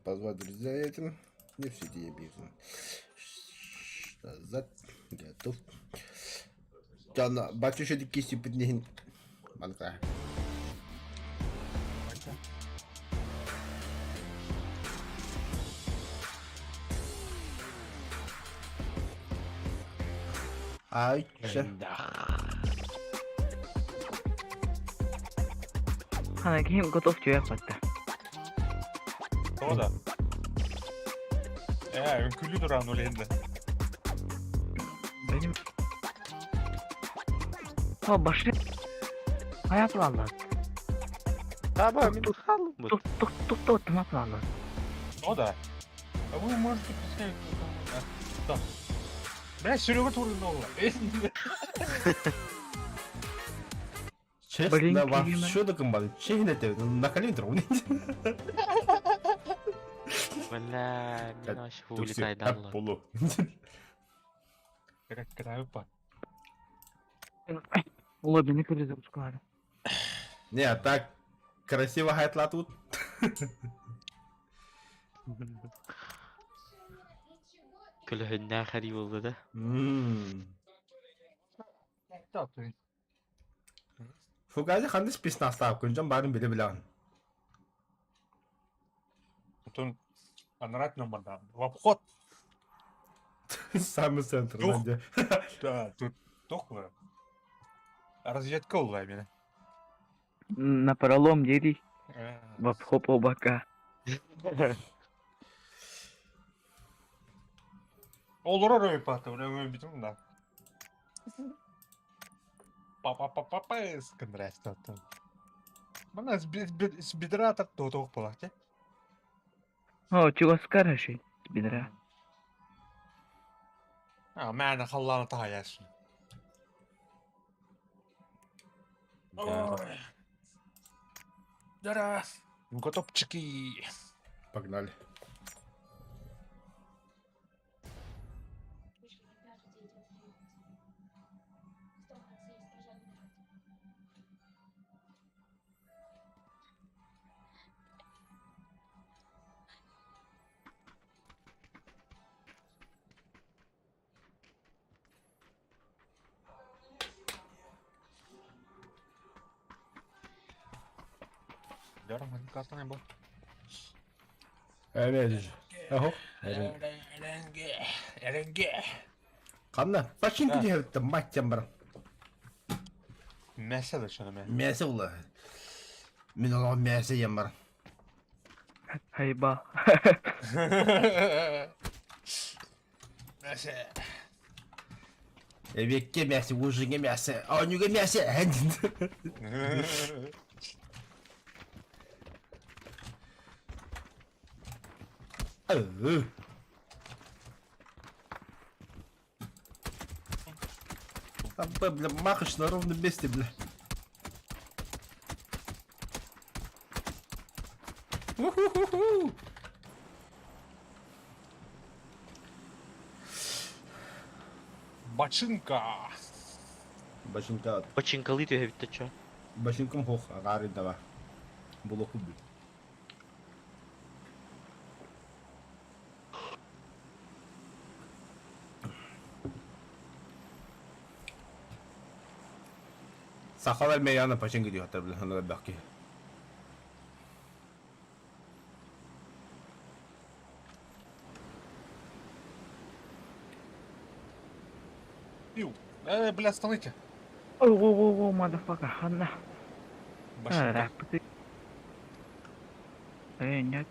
Позвать друзья этим. Не все тебе бизнес. Назад. Готов. Жана, бачу еще кистью поднегин. Манка. Ай, че. Хана ким готов тебе патта. Кто да? Э, үҥкүүлүү туран ол енді. Benim О, башы. Hayat vallahi. Таба, мен халым. Тук тук тук тук тымап vallahi. Ну да. А вы можете представить... Да. Бля, Серега турын ол. Честно, Блин, вообще да комбат. Чехин это на колени трогай. Бля, мен вообще улетай данла. Полу. Как Ула beni kırdı uçkuları. Не, а так красиво хайтла тут. Күлүһүннää хари болды да. Да, то есть. Фугази ханды списна став, күнжан барын биле билан. Потом анрать нам да. В обход. Самый центр. Дух. где. Да, тут тохла. Разведка ула меня. На пролом дери, в обхоп обака. Олорор өй паты, бля, өй битим да. Па-па-па-па-па скандрастата. Мана с бедра так то буолар те. О, чугаска решить с бедра. А, мээнэ халлааны таһайааччы. Дара. Готовчики. Погнали. Дара, картаны бу. Эвелж. Охо. Эренге. Эренге. Ханна, починки диһэбиттэ мать бар. Мясо да шаны мэ. Мясо була. Мин олоҕум мясо диэн бар. Хайба. Мясо. Эбиэккэ мясо, ужиҥҥа мясо, оонньууга мясо. Абба, бля, махаешь на ровном месте, бля. Уху-ху-ху. Бачинка. Бачинка, Бачинкалыы түһэбит чо. бачинкам хох, агары дава. Булоку бил. Сахалар мейана пачинка диэхтэр бля, ханна бэхки. Иу. Э, бля, остановите. О, о, о, о, motherfucker, ханна. Бачинка. Э, нет.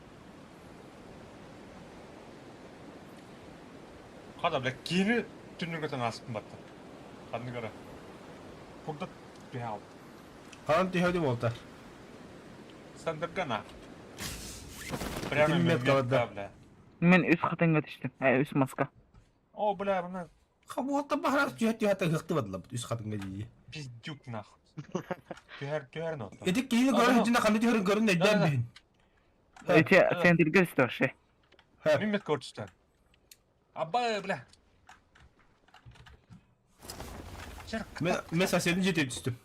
Хада, бля, киини түннүгэтэн ааспын батта. Ханныгара. Курдат түһэ Хаан түһэди буолта. Сандыргана. Прямо Итин метка, метка бля. Мен үс хатынга түстүм. Э, үс маска. О, бля, мына Хабуотта бахар түһэ түһэ ыхты бадла. Үс хатынга дии. пиздюк нахуй. Түһэр түһэр но. Эти киһини көрөн итинэ ханна түһэрин көрүн өйдөөн биһин. Эти центрге түстү вообще. Мин метка көртүстэн. Абба, бля. Чер, Мен мен соседин жете түстүм.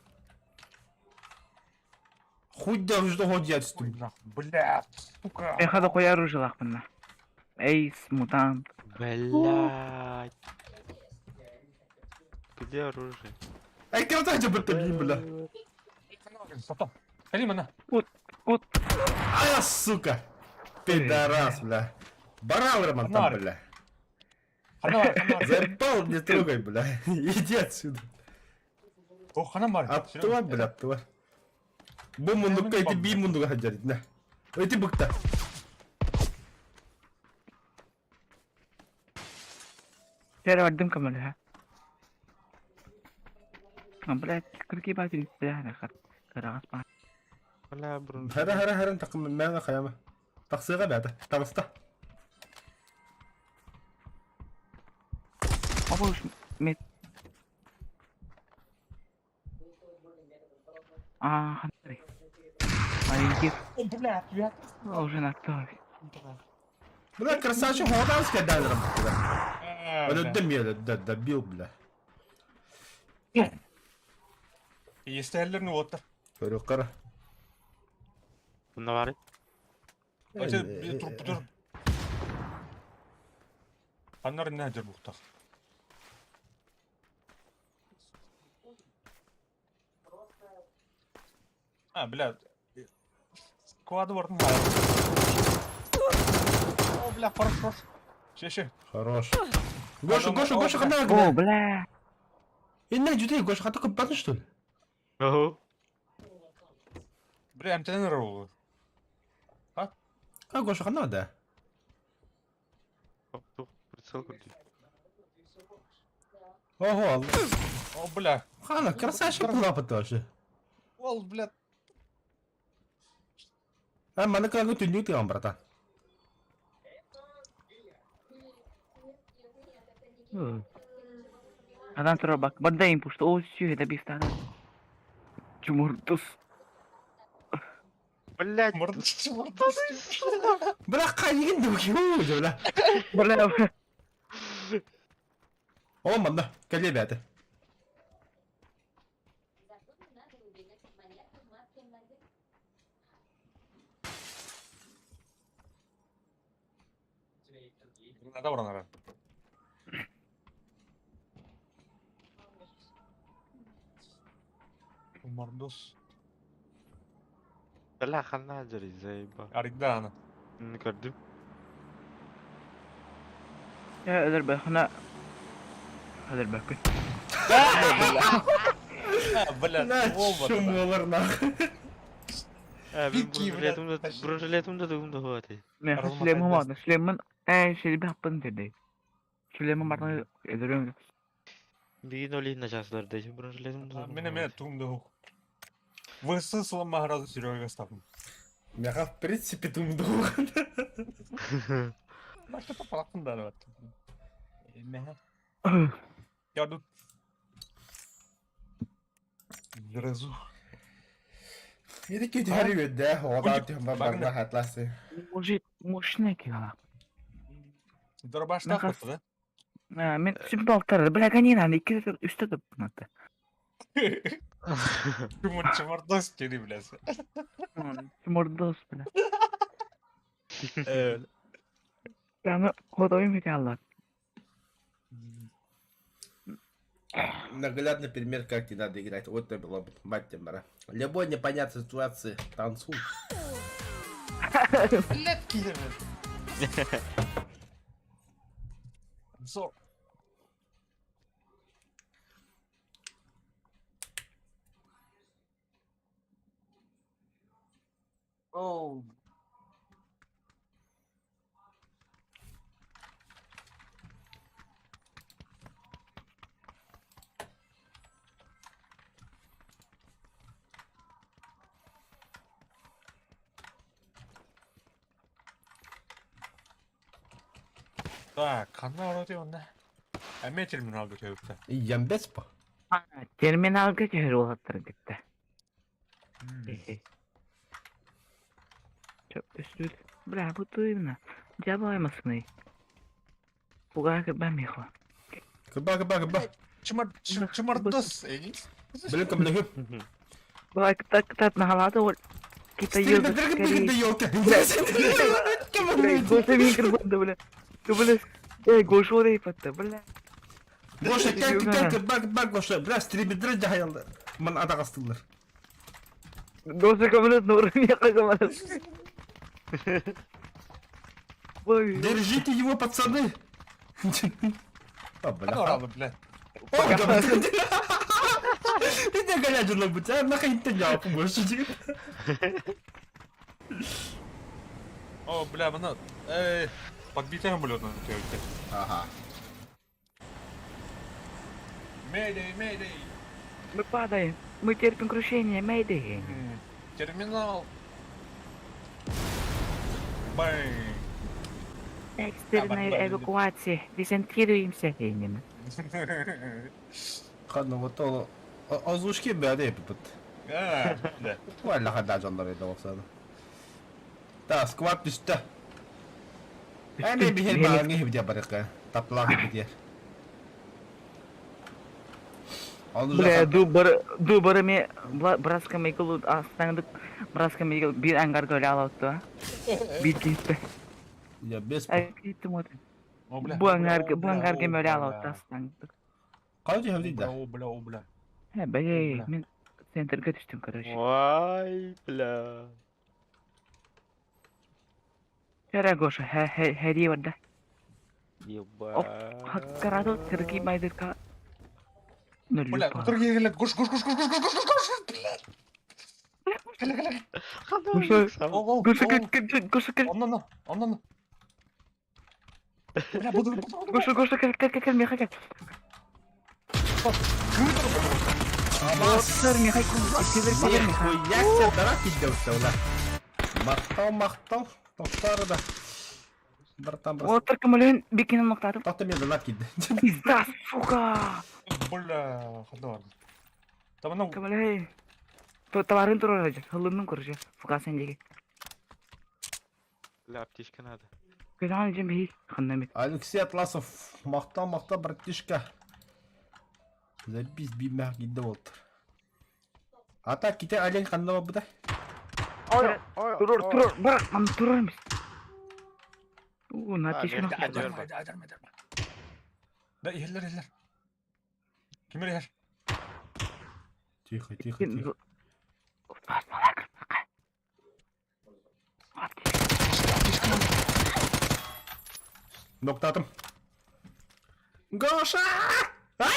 Хуйда уже ходя түстүм. нахуй, бля, сука. Мен хада қоя оружие лақпын. Эйс, мутант. Блядь. Где оружие? Эй, кем та бітті блин, бля. Стоп. Кали мана. Вот. А, сука. Пидорас, бля. Барал Роман там, Фонарик. бля. Хана бар, хана бар. Заебал, не трогай, бля. Иди отсюда. О, хана бар. Аттыва, бля, аттыва. Бу мундукка эти би мундуга хаджар, на. Эти быкта. Тері бардым камера. А, блядь, кырки батын бля, хат. Карагас ба. Бля, брун. Хара хара хара тақым мәңі қаяма. Тақсыға бәді. Тағыста. Обуш мет. А, ханри. Ориентир. О, бля, бля. Уже на той. Бля, красавчик, ходанская дайнером. А, Бля, бля. добил, да, добил, бля. Естерлерин уоттар. Көрі қара. Мына бар. Өте туруп туруп. Аннар не жер буктар. А, бля. Сквады бардым. О, бля, хорош, хорош. Ше, ше. Хорош. Гоша, Гоша, Гоша, хана, О, бля. Инна, жүдей, Гоша, хата көппатын, что ли? Ого. Бля, МТН ол. А, Гоша, хана, да. Тух, прицел крути. Ого, О, бля. Хана, красавчик лапа тоже. Ол, блядь. А, маны кылангы түннүк тыган, братан. Адан турар бак. Барда импушта. О, сүйе да бифтана. Чумурдус. Блять. Мордус. Бля, хайыгын да бля. Бля. Бля. О, манна, кэлиэ бэйэтэ. Надо баран Мордос. Бля, ханна дьэрий, заеба. Арыйдаана. Көрдүм. Э, өлөрбөхүнэ өлөрбөккүн. Бля, На, чумолар нахуй. Э, мин Бики, бля, бронежилетим да бронежилетим да тугум да хуати. Мен Арылматай шлемим даст. бар, шлемин э шелби хаппын деди. Шлемим бар, өлөрөм. Бигин олин начаслар да бронежилетим да. Мене мене тугум да хук. Высысыла махаразу Серега ставым. Мяха, в принципе, тумдух. Башта папалакын да бар. Меха. Я тут. Грозу. Или кити хари да, ода ти Багна. барна хатласы. Может, мощный кила. Дорбашта Меха. да? Мен сүмпө алтар, бля, ганина, икки үстө туп. Чумор чумордос кери, блядь. Мордос, бля. Э, Аны ходовым металлар. Наглядный пример, как не надо играть. Вот это было бы, мать тебе, мара. Любой непонятной ситуации танцуй. Блядь, кире, блядь. Зор. Оу. Так, ханна ороти онна. Эме терминалга көйүптэ. Ямбес по. Терминалга түһэр уолаттар кытта. Чөп үстүт. Бля, бу туйна. Жабаймасыны. Буга кырбан михо. Кыба, кыба, кыба. Чымар чымардос. Блин, блин. Буга кыта кыта нахалады ол. Кита йылды. елки. Бля, Гоша мин кырбанды, бля. Ты, бля, эй, Гоша дейп атты, бля. Гоша, кел, кел, кыба, кыба, Гоша. Бля, стримидр жайылды. Мын адағастылар. Гоша көмілет, нұры меха көмілет. Ой, Держите его, пацаны. А, бля. Оралы, блядь. Ой, да, блядь. Иди галядина быть, а нахрен ты не поможешь. О, бля, мына. Эй, подбитая блядь, на көйүптэ. Ага. Мейдей, мейдей. мы падаем. Мы терпим крушение, Мэйдэй. Терминал. Бэй. Экстренная эвакуация. Десантируемся. Ленин. Ханна вот ол озвучки бәде бит. А, да. Валла хада жандар еді олсады. Та, сквад түсті. Әне бихер бағаңы хибде барыққа. Таплағы бідер. Бля, дубар, дубарами, браска мейкл, астаңдык, браска мейкл, бир ангар көлі алатты, а? Бир кетті. Я без... Ай, кеттім от. О, бля. Бу ангарга, бу ангарга мөлі алатты астаңдык. Қалай жehdi да? О, бля, о, бля. Хэ, бля, мен центрге түштүм, короче. Вай, бля. Хәрә Гоша, хэ, хэ, хэ, барда. Еба. Хаккарадо, тирки байдырка. Бля, другие говорят, гош, гош, гош, гош, гош, гош, гош, гош, блядь. Кэлэ, кэлэ. Гоша, О, о, Гоша, о. кел, кел, Гоша, кел. Онна, онна. Бля, буду, буду, буду. Гоша, Гоша, кел, кел, кел, меха, кел. Абас! Отыр Михай Север Север Михай. Нихуя себе, дыра киирдэ ула. Махтал, махтал. Тоқтар да. Братан, брат. Отыр кымылын бикинин мактадым. Тоқта мен донат киирдэ. Пизда, сука! Бля, ханна барды. Там Кымылы. Товарын турар хажы. Хылынның короче. Фугас эндеги. Бля, аптечка надо. Көзан жем бей. Ханнамит. Алексей Атласов. Махтал, махтал, братишка. Запись бимах киирдэ болтыр. А так, ките олень ханна барбыта? Турur турur. Быrak мам турur эмес. У, натишкин А, окуйбар. Да, иһэллэр, иһэллэр. Ким эрэ иһэр? Тихо, тихо, тихо. Ноктатым. Гоша! А!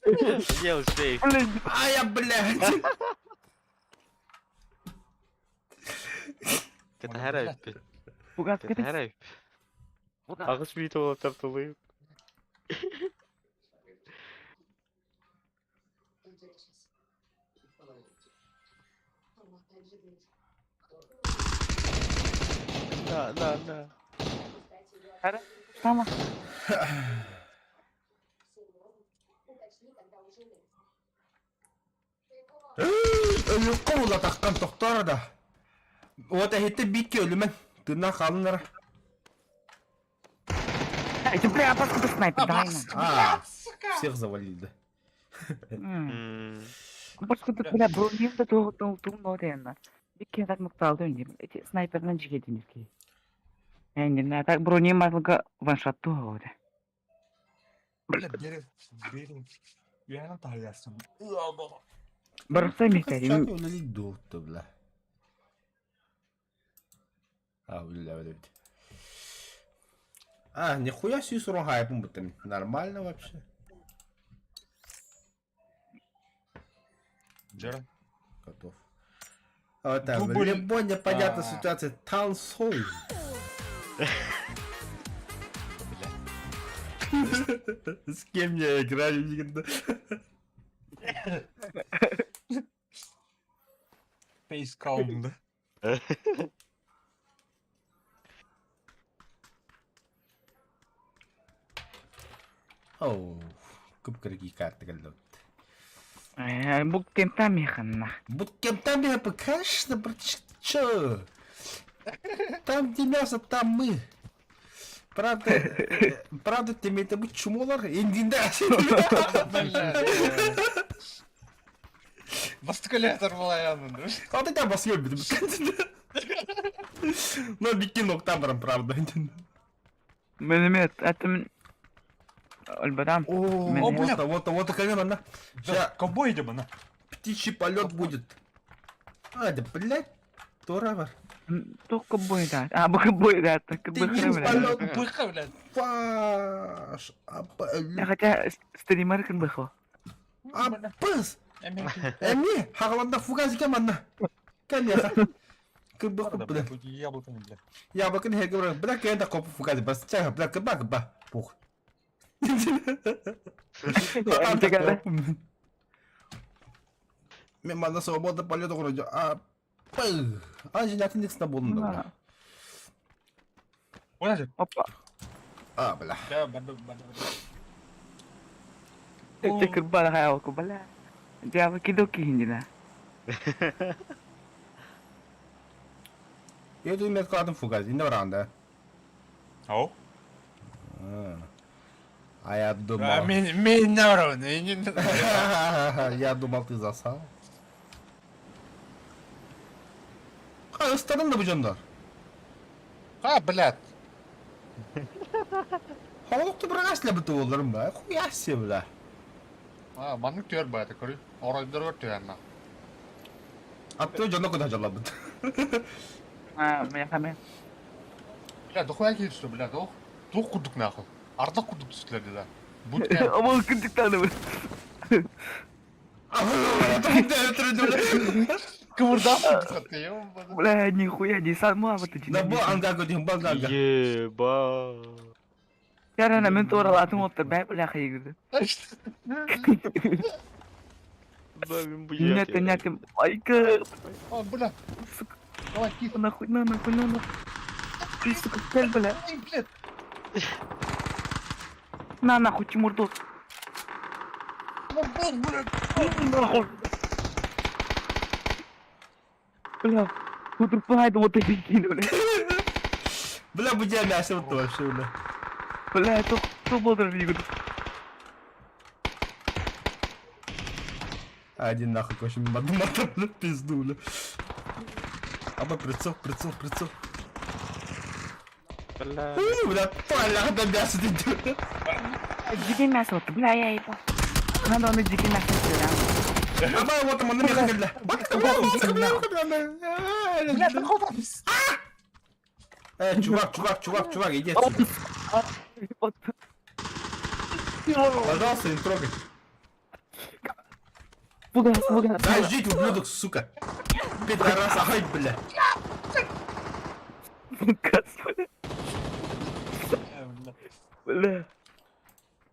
Сделал сейф. А я, блядь! Кэтэ эппит. Фугас Кэтэ эппит. Аҕыс мүнүүтэ уолаттар тулуйуҥ. На, на, на. Tamam. Өлүккэ улатаххан тохтоор да. Вот эһитте бикки өлүмэн. Тыыннаах хаалыннара. Это бля, опаска снайпер, дай на. А, всех завалили, да. М, Башка бля, броним да туох тум нотенна. Бикки так мукталды үндим. Эти снайпернен жигедин ки. Эндин, так броним матылга ваншот туох. Бля, бери, бери. Үөһэнэн таһыйарсың. Барса мехтарим. Өлелик дуутtu, бля. А, бля, бля, бля. А, нихуя себе сурун хайпом будто. Нормально вообще. Джера. Готов. А вот там, Дубль. любой непонятная А. ситуация. Танцуй. С кем я играю никогда. Фейскалм, да. Оу, кып-кыргий карта келді. Бу кемтен механна. Буткемп там я бы, конечно, братишка, чё? Там где мясо, там мы. Правда, правда, ты мне это чумолар, индинда. Баскалятор была я, Вот это бас ебет. Но бикин октабром, правда. Менемет, атым Альбадам. О, О, бля. вот, вот, вот, вот, Да, ковбой идем, она. Птичий полет будет. А, да, блядь, Тура Только бой да. А, бой бой да, так Птичий полет. Быха, блядь. Фаш. Хотя стример кын быхо. А, пыс. Эми, хагаланда фугазика манна. Кәне. Кыбы бля. Яблоко не, бля. Яблоко не говорю, бля, кәне коп фугази бас. Чага, бля, кыба кыба. Пух. Мен манна свобода полета вроде. А, пы. А, женатын диксна болдым да. Ой, Опа. А, бля. Да, банда, банда. Ты кырба хаялку, бля. Я кидок киндина. Я думаю, мен кладым фугази, не вранда. Ау. А я думал. Мен Я думал, ты засал. А, ыстадың да бұл жондар. А, блядь. Холоқты бір ағаш бітіп оларым ба. Хуя себе, бля. А, маннык түөр баата көрүй. Оройдор түөрна. Атты жонда куда жала бит. А, меня хаме. Бля, дохуя киирсө, бля, дох. Туох курдук нахуй. Ардак курдук түстүлөр да. Буткемп. Обол күндүк таны. Кымырдап курдук атты, Бля, нихуя, не сама вот эти. Да бу анга көдүн балга. Еба. Ярана мен туоралаатым оттор бээ бля хайыгыды. Да, мен бу Нет, нет, айка, О, бля, сука, давай, тихо. нахуй, на, нахуй, на, нахуй. Ты, сука, цель, бля. Ай, блядь. На, нахуй, Тимурдос. Мурдос, блядь. Нахуй. Бля, утурпай, вот это кинули. Бля, бу дьэ мясо вот вообще, бля. Бля, то, то бодр бигуд. Один нахуй, короче, мата, бля, пизду, бля. Аба, прицел, прицел, прицел. Бля. У, бля, поля, да мясо ты Дикий мясо, вот, бля, я ебал. Надо он и дикий мясо сделал. Аба, вот он, на меня, бля. Бля, ты куда? Чувак, чувак, чувак, чувак, иди отсюда. Вот. Пожалуйста, не трогай. Фугас, фугас. Дай жить, ублюдок, сука. Пидорас, ай, бля. Фугас, бля. Бля. Бля.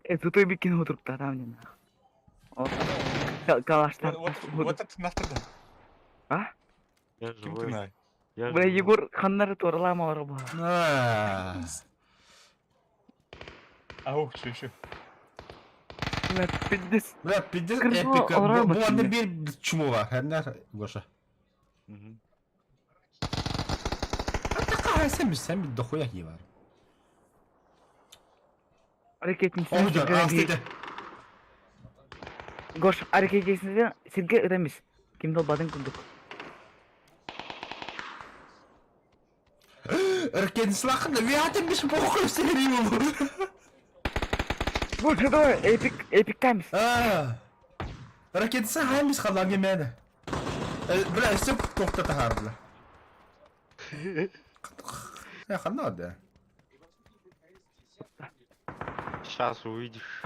Это той бикин утурпта там не нахуй. О, Калаштар. Вот, вот это нахрен. А? Я Ким ты живой. на? Я Бля, живой. Егор ханнары туоралаама олоро А. Ау, что еще? Бля, пиздец. Бля, пиздец, Кыргыз эпика. олорор Бу анда бакында. бир чума бар. Хәннәр, Гоша. Мгм. Атака, сен сен бир дохуя ки бар. Аракетин Оһ, астыды. Гош, аракетин сирге ырэмис. Ким долбадын курдук. Ракетный слахында вятым биш похуй стерил. Гош, давай, эпик, эпик таймс. А. Ракетный хамис халагы мәне. Бля, все тоқтата хар, бля. Я ханады. Сейчас увидишь.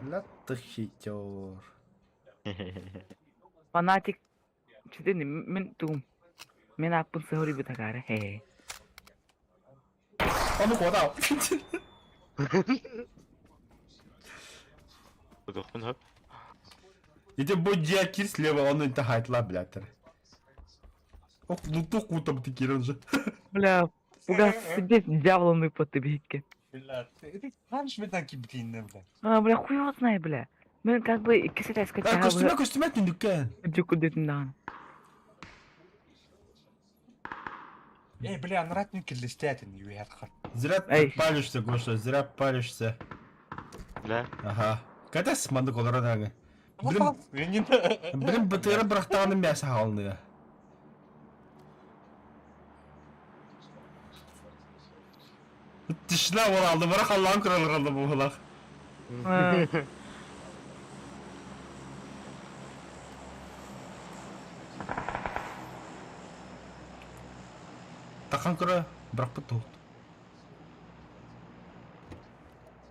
Ля ты хитер. Фанатик. Читени, мен тугум. Мен аппын сахури битагара. Хе. Он уходал. Подохпун хоп. Ити бу дья кир слева, он это хайтла, блядь. Ох, ну то кутом ты киран же. Бля, фугас сидеть дьяволом по тебе. Бля, ты знаешь, мен там ким бля. А, бля, хуй его знает, бля. Мен как бы икки сетайска А, костюме, костюме түндүккен. Дюку дедин Эй, бля, анратник листятин, юятхар. Зря ты Эй. палишься, Гоша, зря палишься. Бля. Ага. Когда сманды колорадаңы? Блин, Блин, блин, БТР брахтаны мясо халны. Тишна оралды, бірақ Аллахым кралы қалды бұл бұлақ. Тақан көрі, бірақ бұт тоғыт.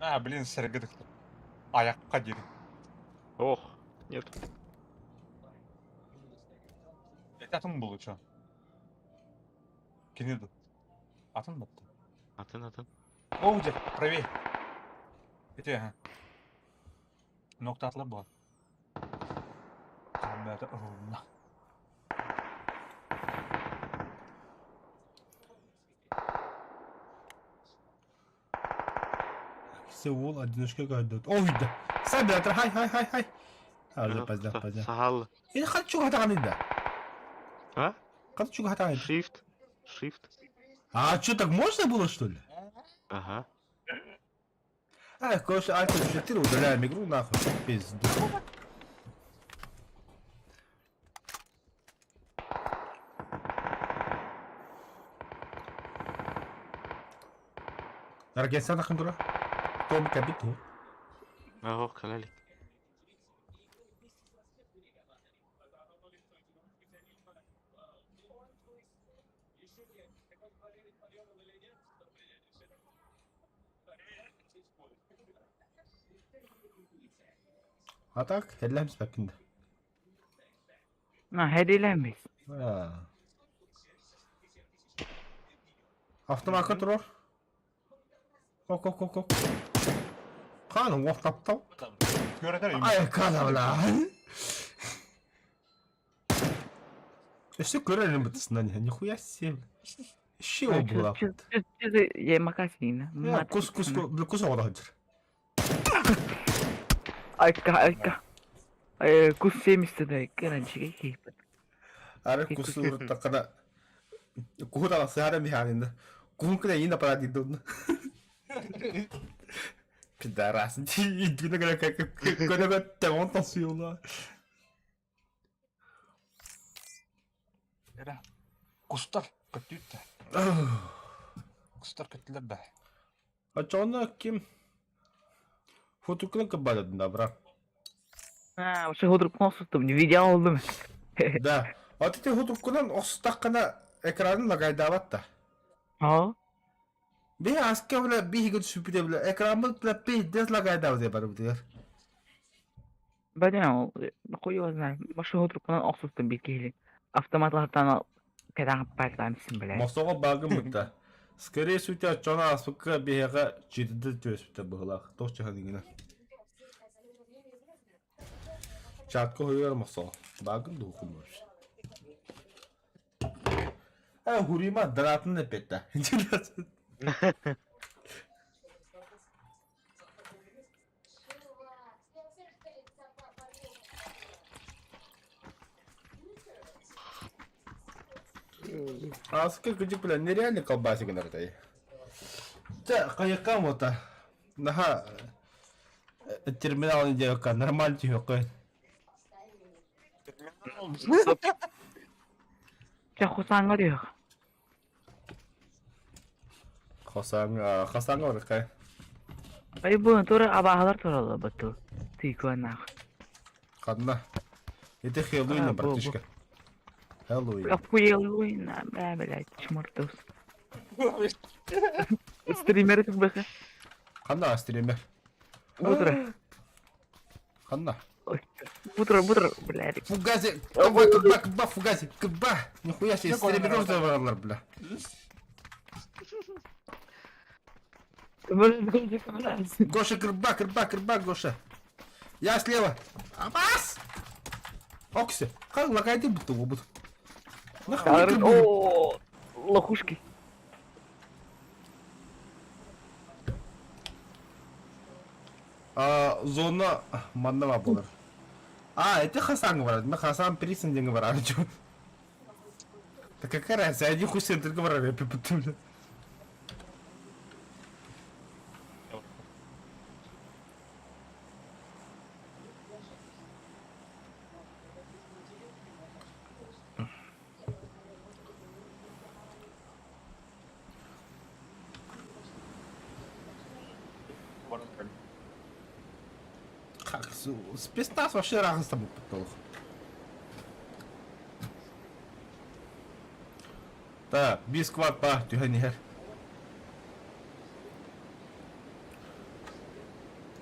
А, блин, сәргідік. Аяққа деді. Ох, нет. Это атын бұл, чё? Кенеді. Атын бапты. Атын, атын. О, где? Правее. Эти, ага. Нокта атлар бар. Камера ровно. Сеул одиночка гайдет. О, видно. Сам бля, хай, хай, хай, хай. А, уже поздно, поздно. Сахал. Или хочу хатаган да. А? Хочу хатаган. Shift. Shift. А что, так можно было, что ли? Ага. А, короче, Альфа 4 удаляем игру, нахуй, пизду. Ракетса нахуй дура. Том капиту. Ох, калалик. А так, хедлемс бәкинде. На, хедилемис. Автомат турар. Ко ко ко ко. Хаан уҥуох таптал. Көрөтөр Ай кана бля. Өссө көрөр бытысынан нихуя себе. Щи була. Макасина. Кус кус кус оҕо сылдьар. Айка айка. Кус 70 да кыранчиге кейпет. Ары кусу урутакана куху тагасыара миханинда. Кухун кына иин аппарат диддун. Пидорас. Индина гына көнөгө темон тасыйла. Эрэ. Кустар көттүүттэ. Кустар көттүлэр да. Очоно ким? Фотокулын кыббадын да, брат. А, вообще худрук сустум, не видео алдым. Да. А ты худруккунан охсутаххына экранын лагайдаабат да. А? Биһи аска бля биһиги түсүпүтэ бля экраммыт бля пиздец лагайдаабыт барбытыгар. Баден ол, хуй его знает. Вообще худрук охсустум бир киһили. Автоматлартан кэтээн пайтламсın блядь. Мосоҕо багым бытта. Скорее всего, чона аспыкка биһиэхэ читидэ түөспүтэ быһылаах. Туох чаһан иҥинэ. Чатка хуйар мосоҕо. Багым духум вообще. Э, хурима дратын эпетта. Аска кыдьык бля нереально колбасик гынартай. Чэ, хайыкка мота. Наха терминал девка нормально тихо. Чэ, хусанга диэх. Хасаҥ хасаҥ орыкай. Ай бу тура абаһалар тураллар батту. Тыйкуаннаах. Ханна. Это Хэллоуин, А, бу, бу. братишка. Хэллоуин. Охуелуин, бля, блядь, чмортус. Стример быха. Ханна стример. Бутра. Ханна. Бутра, бутра, блядь. Фугазик. Кыба, кыба, кыба, фугазик, кыба. Нихуя себе, стримеров забралар, бля. Гоша, кырба, кырба, кырба, Гоша. Я слева. Абас! Окси. Как лагайды будто обут. О, лохушки. А, зона манна болар. А, это Хасан говорит. Мы Хасан Присен деген бар. Да какая разница, один хуй центр говорят, я пипоту, Как, спецназ вообще разница там потолок. Так, бискват па, түһэн иһэр.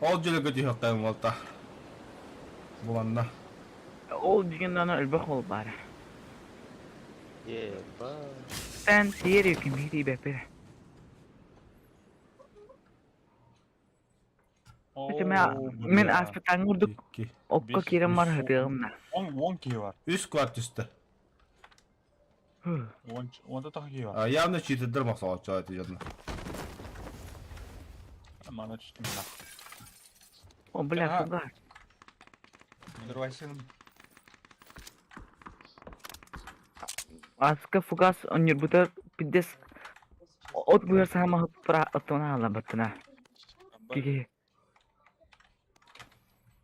Ол дьөлөгө түһэхтэн буолта. Буланна. Ол деген аны өлбөх ол бары. Еба. Sen diğer yüküm hidi bepere. Мен аспытан урдук Икки. окко Бес, кирем бар үс, хытыгымна. Он киһи бар. Үс кварт түсті. Он онда тағы киһи бар. А, явно читердер мақсалатчы это жадно. Мана түстүм мына. О, бля, Ага. фугас. Взрывайсың. Аска фугас онюрбута пидес от буяр сама пра отона ала баттына. Киги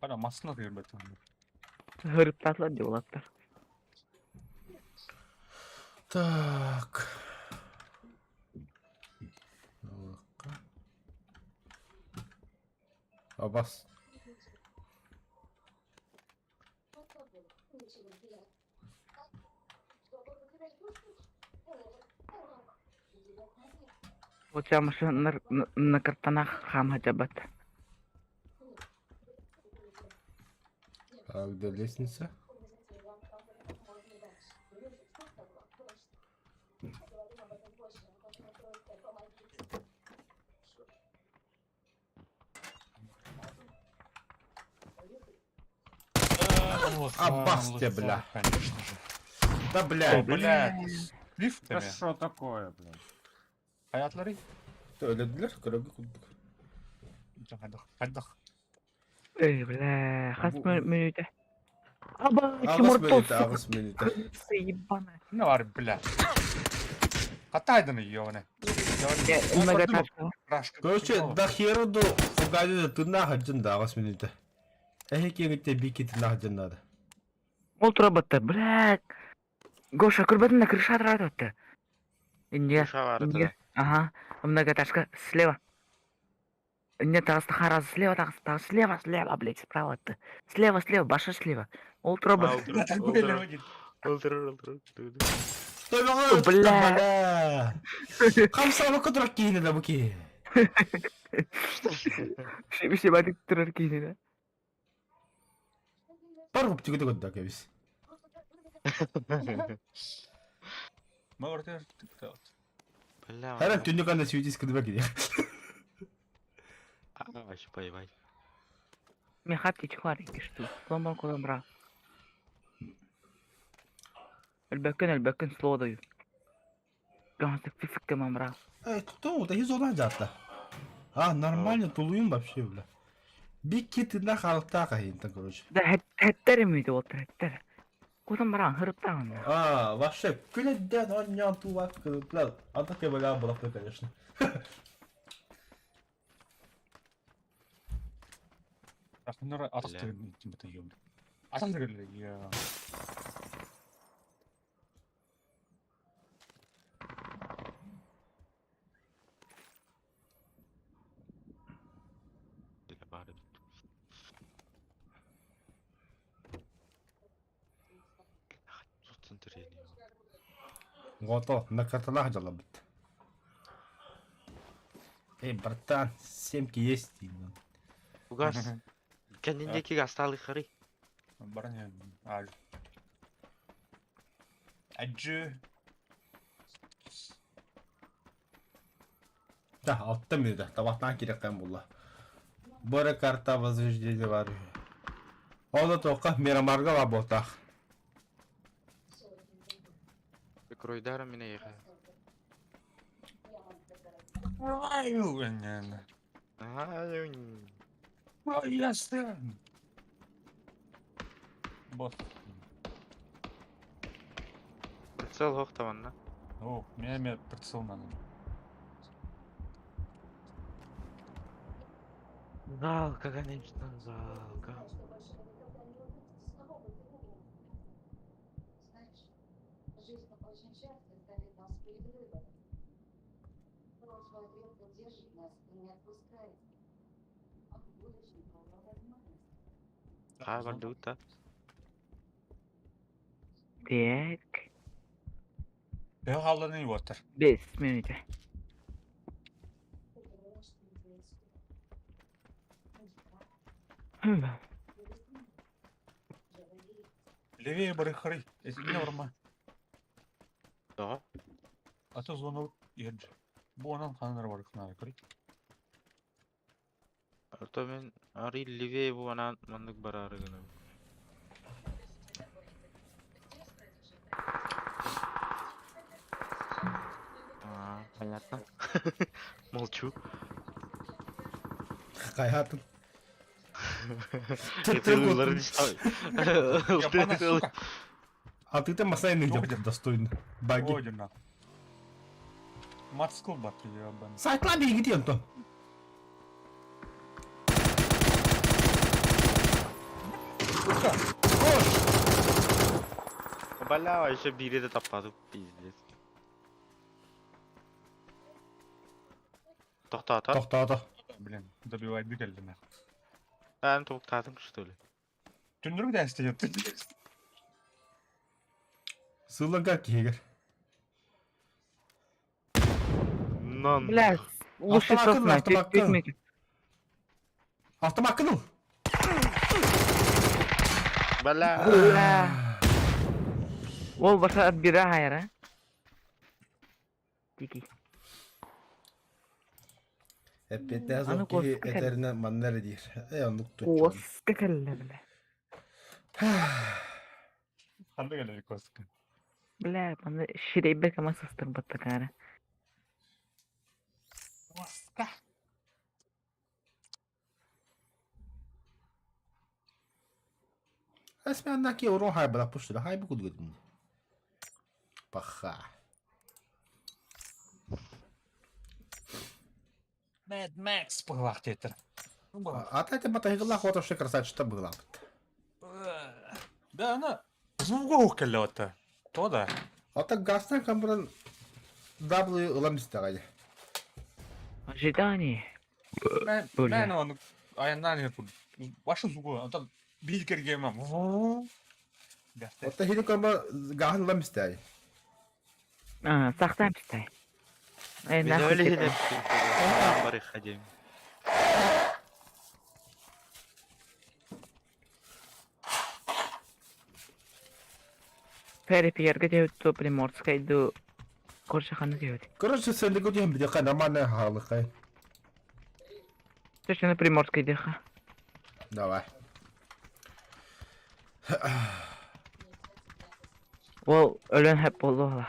Бара масына тыгыр баттын. хырыптатла диолаттар. Так. Абас. Вот я машина на картонах хама жабат. А где лестница? Аббас тебе, бля. Конечно же. Да, О, блядь. блядь. С Да лифтами. что такое, блядь? Hayatları. Өлөдүлэр, көрөгө курдук. Хайдах. Эй, бля, хас Бу- мүнүүтэ. Аба, Аҕыс Тимур мүнүүтэ, аҕыс мүнүүтэ. Крыса ебаная. Ne var бля? Хатайдын ёбаны. Многоэтажка. Короче, до хера до фугадина тына хаджын да аҕыс мүнүүтэ. Эһи киэҥиттэ бики тына хаджын надо. Ол тура бля. Гоша, көрбөтүн на крыша тұрады Инде, Душа бар инде. Ага, многоэтажка слева. Нет, тағыс харазы слева, тағыс, тағыс, слева, слева, блядь, справа ты. Слева, слева, баша слева. Ол тура Өлтүрөр, өлтүрөр, өлтүрөр. Бля. Бля. Хамсаба кутурак киһини да бу киһи. Шибише батып тұрар кейінді. Бар оптика да кэбис. Бля. Харан түннүк анда сүйдис кыдыба киди. А, вообще поебать. Мен хат ичхуар икки Пломбан кулам бра. Әлбәккен, әлбәккен слоу даю. Гансык фифик мамра. Эй, кто это из зона жатта? А, нормально, тулуйум вообще, бля. Бикки тына халыкта кайынтан, короче. Да хәттер мүйді отыр, хәттер. Кулам бра, хырыптан. А, вообще, күледен оньян тувак, бля, а так я бля, балакты, конечно. Атах я. Бля, бары. Тут центр Готов, на картонах жалобит. Эй, братан, семки есть. Угас. Кәніндекі асталы қары. Барня. А. Аджы. Да, алты минута. Табақтан керек қайын болды. Бұры карта возрождения бар. Оны тоққа Мирамарға ла ботақ. Кройдара мене еха. Ай, ясно. Босс. Прицел хоқтаванна. О, меня прицел надо. Жалко, конечно, жалко. Знаешь, жизнь очень часто ставит нас перед выбором. Прошлое крепко держит нас и не отпускает. А в будущем полно возможностей. Ха, валюта. Так. Я халаны отыр. 5 минута. Ты понимаешь, что имеешь в виду? Хм. Левее барыхары. Не норма. Да. А то звонок едж. Бу онан ханар барыхнары кыры. А то мен ари левее бу анан мандык барары гына. А, понятно. Молчу. Хайатын. Япана, сука. А ты там масайны Жоқ идет достойно. Баги. Ой, нахуй. Мотоцикл бат ебаный. Сайтла беги Антон. Сука. Бля, еще бири де таппады, пиздец. Тоқтата. Тоқтады. Блин, добивай бигелди нахуй. Мен тоқтадым, что ли? Түндүрүк да истейт. Сылынга кегер. Нан. Бля, лучше Автомат сосна, автомат 5 минут. Автомат кыныл. Бля. Бля. Ол баша отбира хайра. Дикий. Эппетте Аны ки коска этерine маннер дир. Э, оннук Коска кэллэ, бля. Ханнык элэ Коска? Бля, маны сирэйбэр кама сыстарбаттакаара. Коска. Эсмэннаки урон хайбала пуштура хайбы кудгудун. Паха. Mad Max быһылаах диэтэр. А та батайгылаах вот красавчик быһылаабыт. Да, ана звуга кэллэ То да. Ата газтан камбаран W ылам истэҕэй. Ожидание. Мен оны аяннан yapın. Башы звугу, ата бил кергемем. Ота хили камба гаһын ылам истэҕэй. А, сахтаан пистай. Э, Мен нахуй өлі кетем. бары ходим. Перепиерге диэбит ту Приморскай ду Коршаханы диэбит. Короче, сендик удиһэн бидиха нормально хаалыкай. Точно Приморской диха. Давай. Ол өлөн хэп болуола.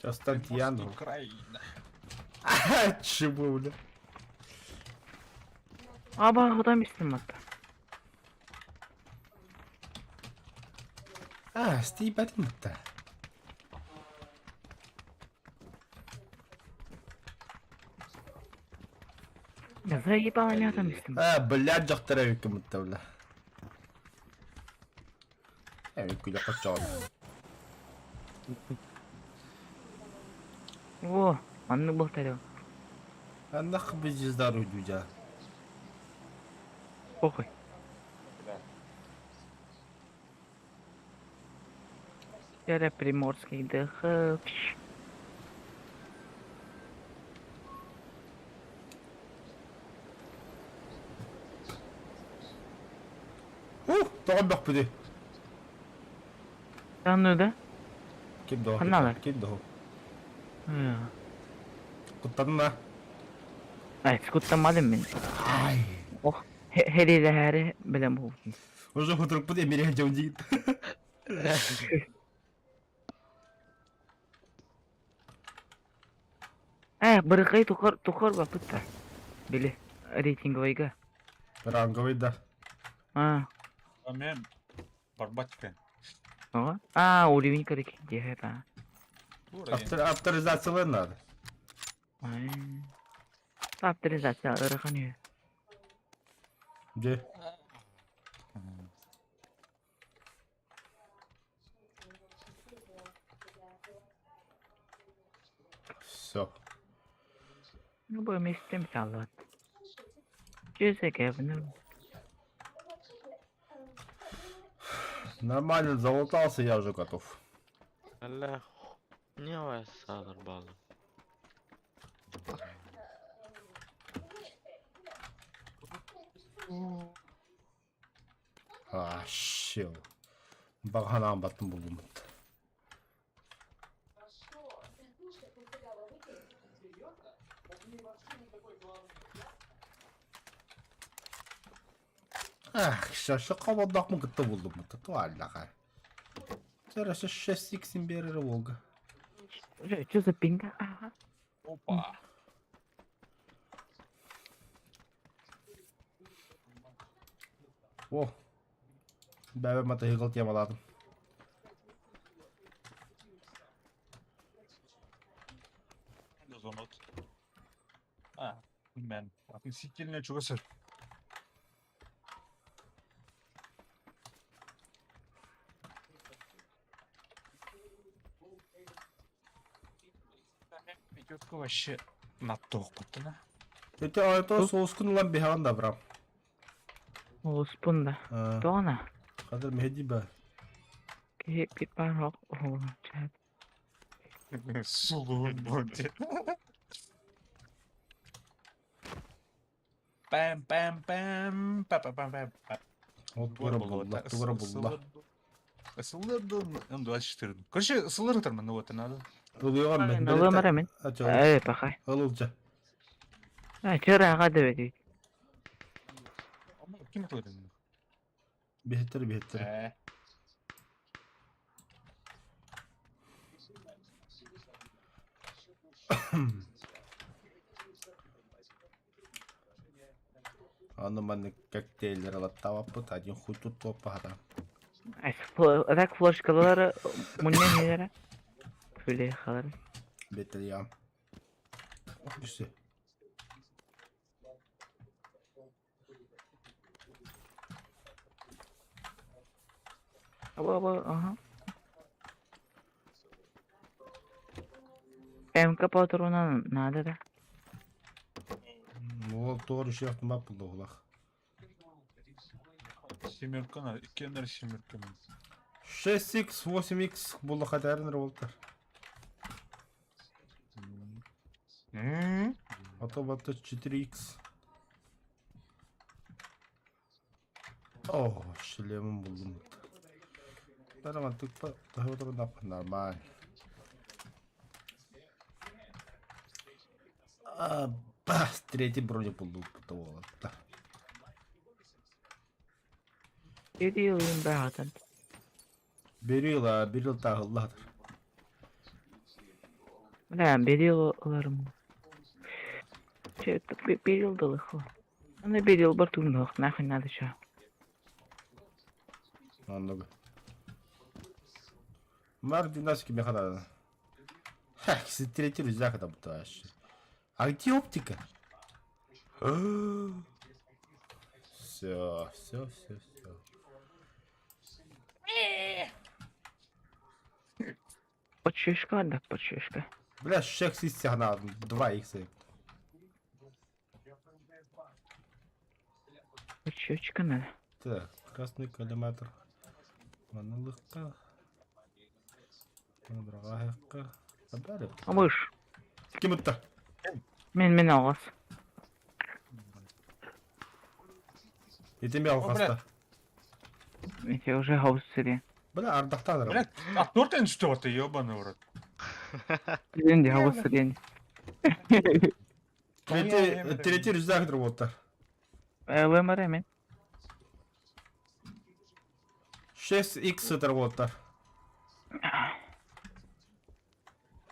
Частан Тияну. Украина. Чего, бля? Аба худам истим атта. А, стейбатын да. Заебала не адам истим. А, блядь, дьахтара үккүмүттэ, бля. Э, үккүлэ кочоон. Во, маннык болтарё. Аннах бизиздар удюжа. Похуй. Вчера Приморский ДХ. Ух, тоҕо бөхпүтүй? Да ну да? Ким да? Ханналар? Ким да? Куттанна. Ай, куттамадым мин. Ай. Ох, херилэһээри билэн буолбутум. Уже хутурукпут эмире дьон диит. Э, бырыкай тухар тухар бапытта. Били, рейтинговыйга. Ранговый да. А, Мен барбатка. ага. А, уровень короче, где это? Авторизация надо. Ай. Авторизация ыраханы. Где? Все. Ну, бу местем салат. Жүзеге бұны. Нормально залутался, я уже готов. Алла, не вас садыр балы. А, щел. Бағанан баттым булдум. Ах, шашы қабылдақ мың кітті булдум. Туаллаға. Жарашы 6 берері Волга. Что за пинга? Ага. Опа. О. Бәбе мата хигыл темаладым. Зонот. А, мен. Относительно чего сыр. Пятерка вообще на тохпатына. Өте айто соускун улан бихаган да брам. Олуспун да. Тоғана. Қазір мехди ба. Кихи пит бар хок. Чат. Сулун будет. Пэм пэм пэм па па пэм пэм. Ол тура булла, тура булла. СЛР М24. Короче, СЛР там, ну вот и надо. Ылыаҕым мен. Ылыам эрэ мин. Ээ, пахай. Ылылдьа. Чырааҕа да бэти. Ким ытыгын? Биһиттэр биһиттэр. Ээ. Аны маннык коктейльлэр ылаттаабаппыт, один хуй тут туоппаһата. Так флешкалары мунньан иһэлэрэ. Флешкалары. Бетельям. Все. Аба, аба, ага. МК патронан надо да. Ол тоҕо решил автомат булдугулах. Семерка на, иккиэннэр семерка. 6x, 8x буллахатарын болтар. А то вот 4x. О, шлемын булдум. Нормально, нормально. А, третий броник булдум. Берилин баҕатан. Берил, берил тағыллатыр. Бля, берил ыларым. Че, берил дылыху. Аны берил бар тугнох, нахуй надо чё. Оннук. Мар динасики механа. Ха, третий рюкзак это вообще. А где оптика? Все, все, все, все. Подшишка, да, подшишка. Бля, шех сигнал, 2 икса. Подшишка надо. Так, красный коллиматор. Манылыққа. Мандырғайыққа. Бәрі. Амыш. Ким ұтты? Мен алғас. Етеме алғаста. Мен уже хаус сире. Бля, ардақтан Блядь, а торт что ты, ебаный в рот. Мен де хаус сире. Третий, третий рюкзак болды. Лымар мен. 6 икс болды.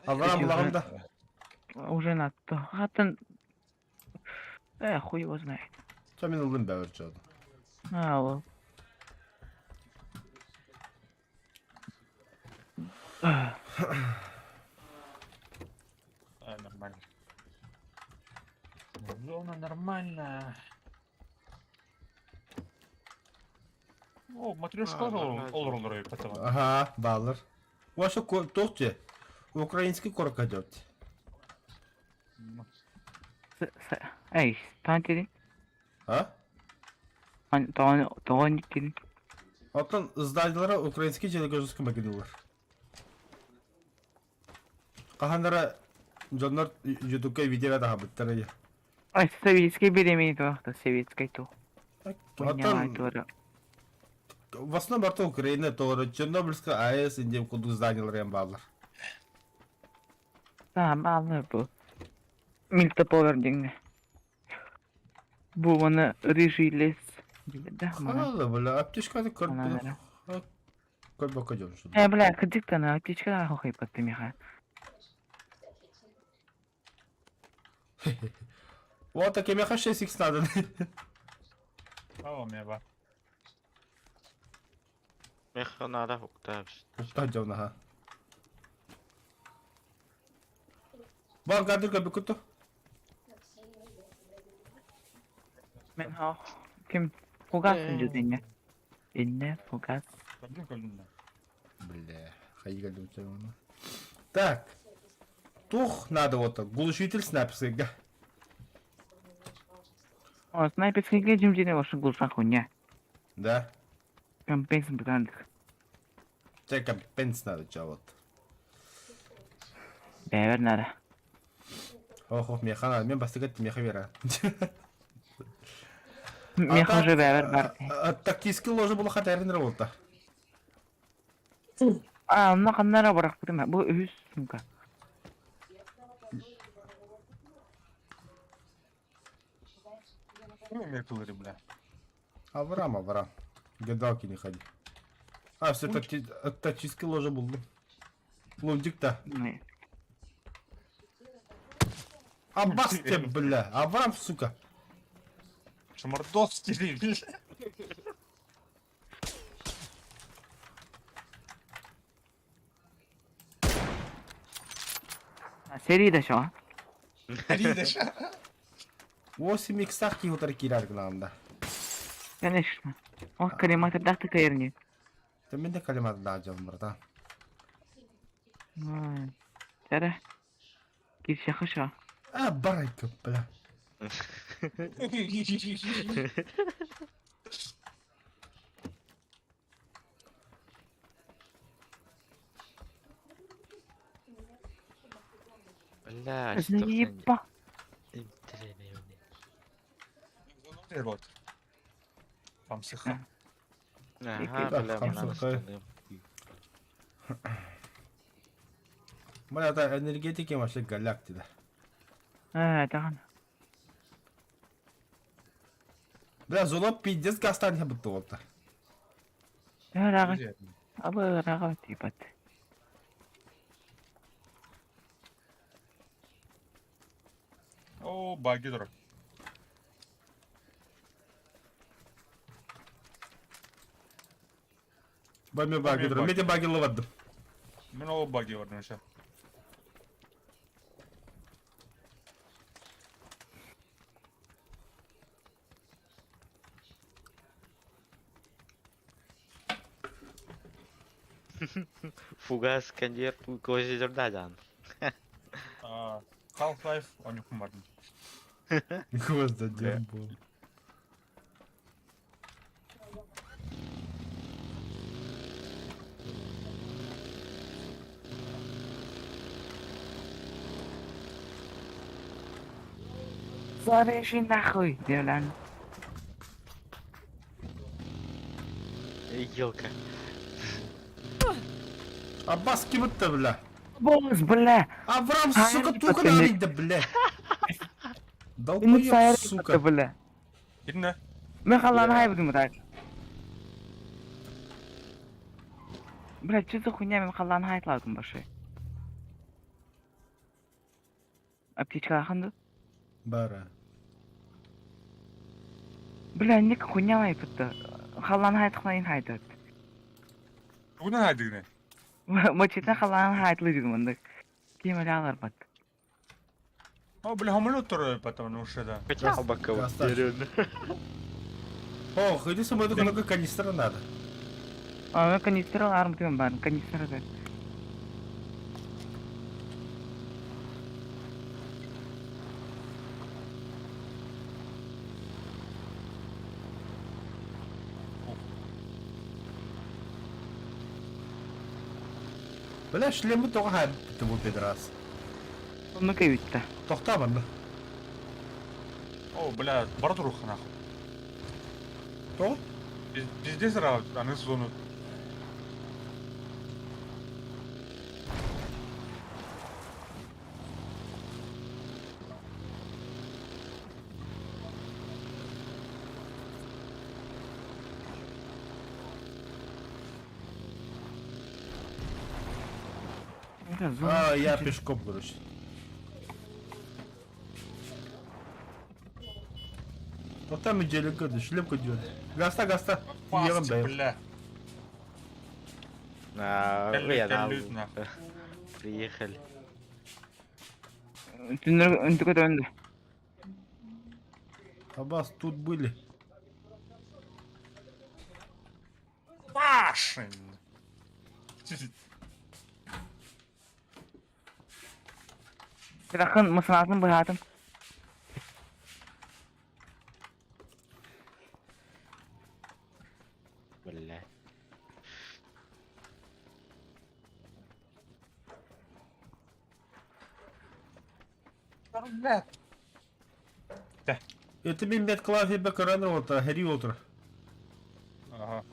Авраам бұлағында. Уже надо. Хатын. Э, хуй его знает. Ча мен ылдым бәуір чады. А, вот. А, нормально. Зона нормально. О, матрешка А, нормально. олор олор потом. Ага, баллар. Ваша тоқчы. Украинский корка деп. Эй, таан дедин? А? Тоҕон дедин? Оттон зданиялара украинский телеграфический магазинлар. Каханара дьоннор ютубка видео таһабыттар. Ай, советский беременный туохта, советский туох. Оттон в основном барта Украина тоҕо Чернобыльская АЭС индем кудук зданиялар эм баалар. Там, алы бу. Мильта повер диңне. Бу оны рыжий лес. Да, мана. Хала, бля, аптечканы Ана, көрбө. Көрбө көжөм шу. Э, бля, кыдыктана, аптечка хохой патты миха. Вот так меха 6x надо. О, меня ба. Меха надо хуктавш. Укта жауна ха. Бар кадыр көбү күттү. Мен хо. Ким фугас жүзүнө. Инне фугас. Көлдүн көлдүн. Бля, хайга лучше. Так. Тух надо вот так. Глушитель снайперский. О, снайперский жимжине башы гулсан хуйня. Да. Компенс бутандык. Тебе компенс надо, ча вот. Бәбер надо. Ох, ох, меха надо. Мен бастык этти меха бера. Меха уже бәбер бар. Тактический ложа было хатарин работа. А, мына каннара барак бутыма. Бу үс сумка. Ким тылыры, бля? Авраам, Авраам. Гадалки не ходи. А, все, тактический ложа был. Лунтик да. Не. Аббас тебе, бля. Авраам, сука. Шмардовский, бля. Сэрии да шо. Ридеш. 8 иксах киһи киирэр гынаанда. Конечно. Ох, коллиматордаах да кыайар Мен де коллиматордаах дьон братан. Чара. Кирсиэхэ шо. А, барайка, бля. Бля, что Заеба. Рот. Там сыха. Ага, Так, бля, там мана сухая. штаны. Бля, это энергетики вообще голяк да. Ээ, даҕаны. Бля, зона пиздец гастан я будто вот. Ыраҕа. Абы ыраҕа тиипат. О, баги дурак. Бами баги, Бами Меди баги ловадым. Мен ол баги бар неше. Фугас, кондер, козердадан. Half-Life ойнукум бардым. Гвоздодер был. Зарежи нахуй, диэлэн. Елка. Аббас ким-то, бля. Босс, бля. Авраам, А, сука, это тука не- надо, бля. Долбоёб, сука. Бля. Кимне? Мен халлааны хайбыдым так. Бля, что за хуйня, мен халлааны хайтлардым башы. Аптечка Бара. Бля, ник хуйня айпытты. Халлааны хайтқнайын хайтат. Тугунан хайдыгны. Мочитен халлааны хайтлы дедим онда. Кем эле алар бат. О, бля, хамылы туру потом, ну что да. Хотя боковой. Красавчик. Ох, иди со мной только много канистра надо. А, мен канистр аларым деген барын, канистр да. Бля, шлемы только хайбыты был пидорас. Ну кайбитта. Тохтаман, да. О, бля, бар турух нахуй. То? Пиздец раунд, аны зону. А, я пешком, короче. Вот там и делика, шлемку делать. Гаста, гаста. Ем, Пасти, да. бля. А, Кэллит, я на- кэллит, нахуй. Приехали. Түннер үнтүкө дөнді. Аббас, тут были. Пашин! Рахын мысанатын быһаатын. Бля. Бля. Это мен мет клаве бекаран вот, хери отыр. Ага.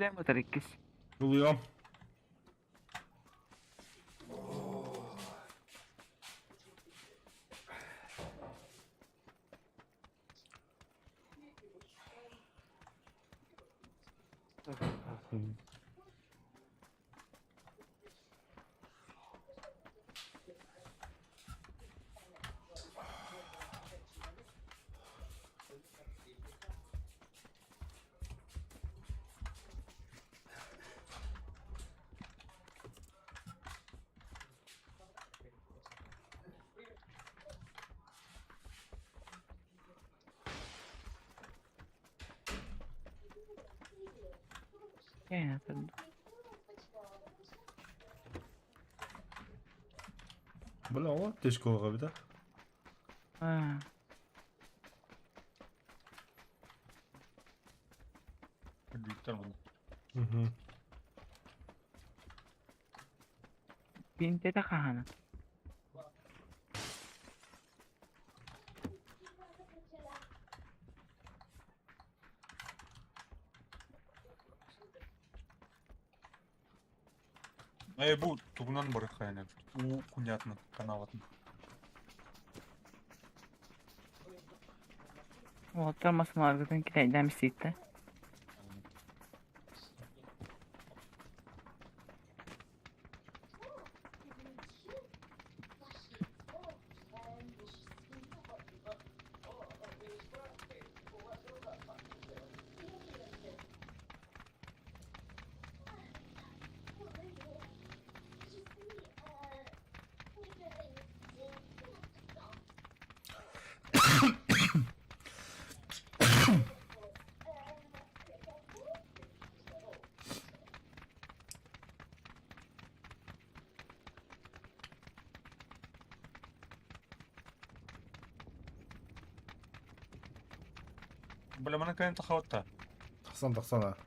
Лем иккис. Ылыам. Э, Бля, о, тешкоға бит. А. Büyükler bunu. Угу. Бинте да хахана. Э, бу тугунан бар хайна. У кунятны канаватын. Уоттар масмаларгытын китайдан ситте. Бля, мана кайын тахаватта. Тахсан тахсан а.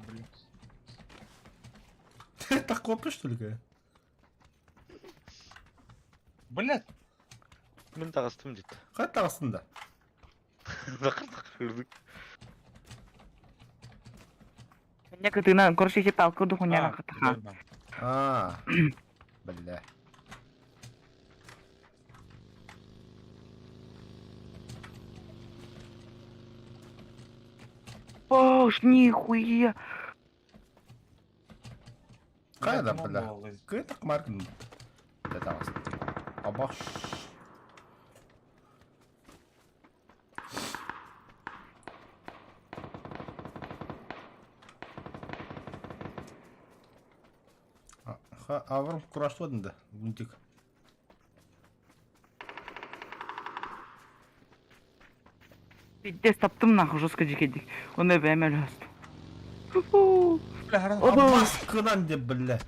Блин. Так копишь, что ли, кая? Блядь. Мен тағыстым дейді. Қай тағыстың да? Тақыр тақыр үрдік. Меня кытына короче палку духуня А, хатаха. верно. А. Бля. Ош, нихуя. Қай да, Блядь, бля? мол, Кай так маркын? Бля, тағыстым. Абаш. Ха, аврам кураштывадын да, бунтик. Пиздец таптым нахуй жестко дикедик. Он бәмәл хаст. Бля, хара. Абас кынан деп, бля.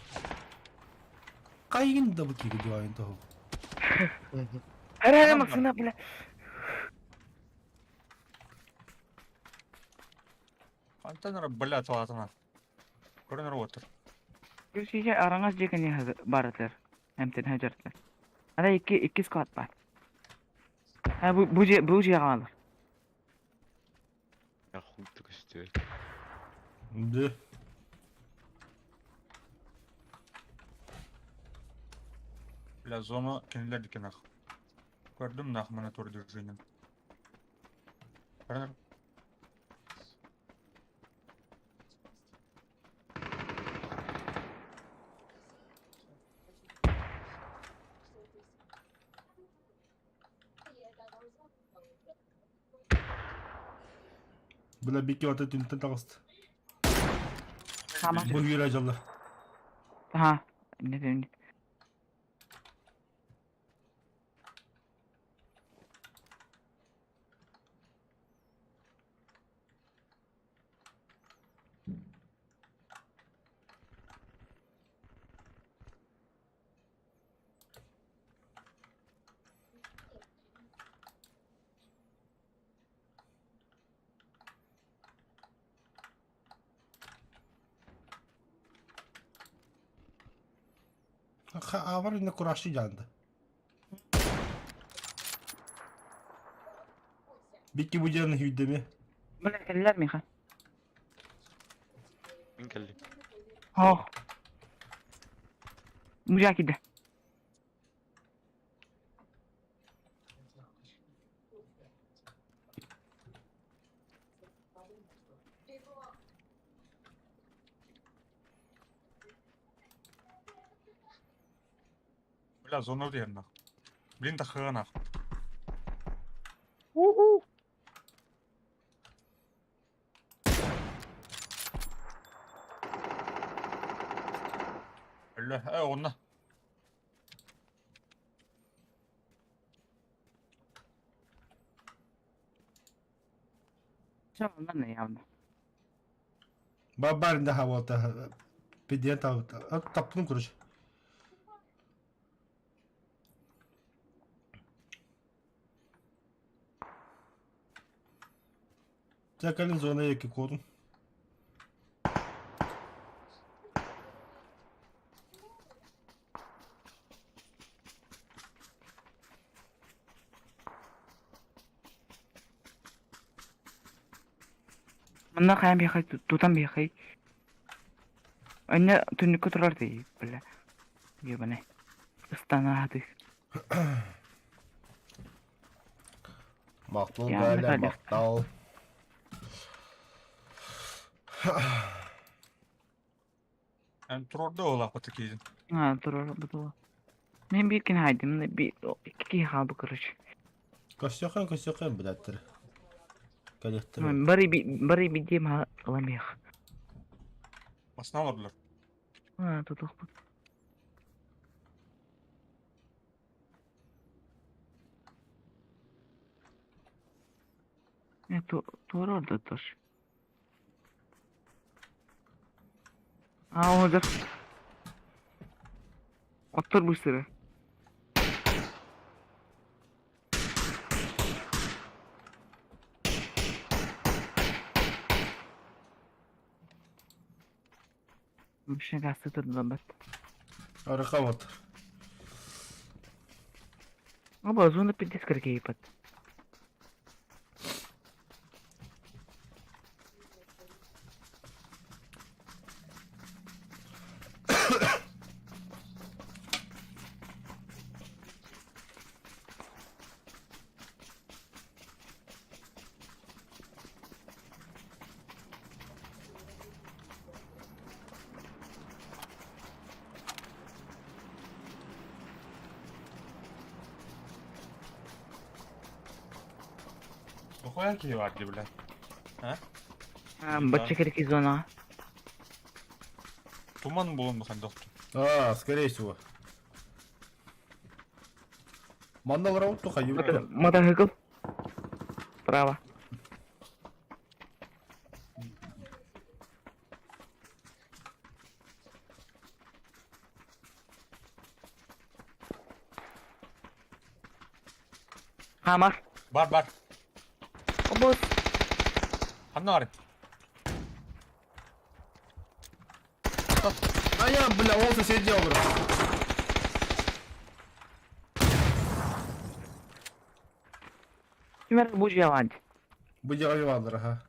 Қайын да бұл кегі деп айын тоғы. Хара максына бля. Антенера, бля, талатына. Көрінер отыр. Короче, араңаз жекене баратыр. Әмтен хажартыр. Ана iki iki squad бар. Ha bu bu же bu же қалар. Я хуй көстө. Да. Бля, зона кенелер дикен ах. Көрдім нах мына тур движением. Көрінер. Бля, беке ата түнтен тағысты. Tamam. Бұл үйрә жалла. Ha. Ne diyeyim? Авар инне курашчы дьаанды. Бикки бу дьиэни хүйдэми. Бля, кэллэр миха. Мин кэллим. Ох. Мужа киде. Бля, зона диэн Блин, тахыанах. Уху. Бля, онно. Чё, онно явно. Бабар да хавалта. Пиден там. Таптым, короче. Чакалин зона яки кодум. Манна хайан биэхэй, тутан биэхэй. Анна түннүккэ турар дии, бля. Ебаный. Ыстанааты. Махтал, Я Галя, Наталья. махтал. Эн турорда олааппыта киһин. А, турар бутула. Мен биир кин хайдым, би икки киһи хаалбы, короче. Көстөкөн, көстөкөн, блядтер. Калехтер. Бары би бары бидем аламех. Басына олордулар. А, тутух. Тура орда тоже. А, олар. Оттор быстро. Машина гасты турду бат. Арыка вот. Оба, зона пиздец кыргейпат. Тухайа киһи баар дии, бля. Бачча кирки зона. Туман булан бахан доктор. А, скорее всего. Манна раунд туха, ёпта. Мотоцикл. Право. Хамар. Бар бар. Обос. Ханна баар. А я, бля, он соседи олорор. Кимер бу жаванд. Бу дьиэҕэ ага.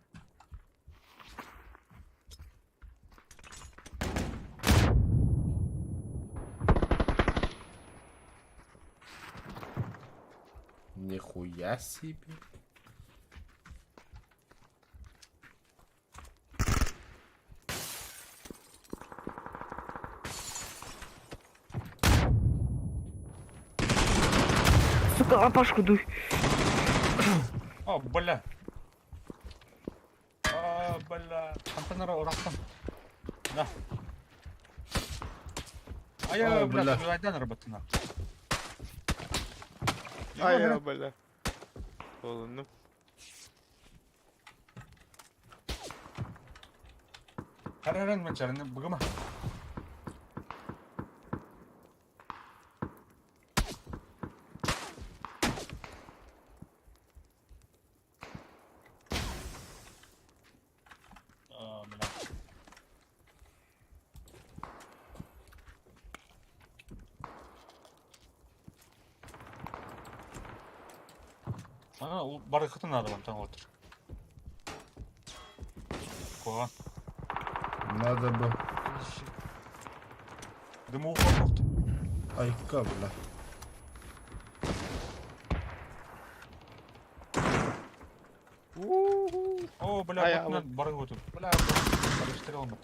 Нихуя себе. Сука, лампашку дуй. О, бля. А, бля. Хантан урахтан. Да. Ая, О, бля, бля. айдан работана. Ай, бля. Олуннум. Хараран мачарны бугума. А, бля. Ана барыхытын надо мантан отыр. Куһаҕан. Надо бы. Дымовка тохту. Айка, бля. О, бля, Ай, ботунан барыгы отыр. Бля, барыштыра алмат.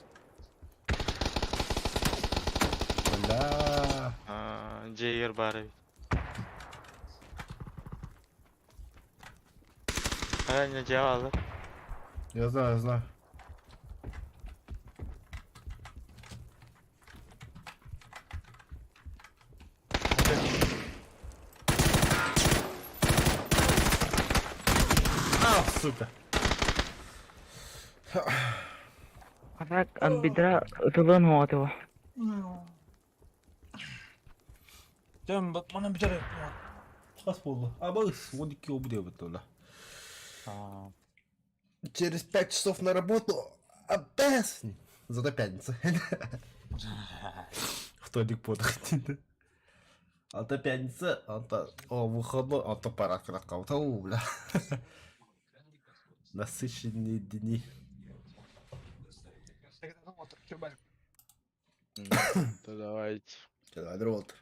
Бля. Джейер баар эбит. Аня дьиэҕэ аалар. Я знаю, я знаю. А, сука. А так бедра ытылыан уоҕа Дьэ, манан бүтэр. Хас буолла? Абыс, 12 обу диэбит буолла. Аа. Через 5 часов на работу. Опять. Зато пятница. Вторник подохтин. А то пятница, а то о, выходной, а то пора кратко. О, бля. Насыщенные дни. Да давайте. Давай, Ролтер.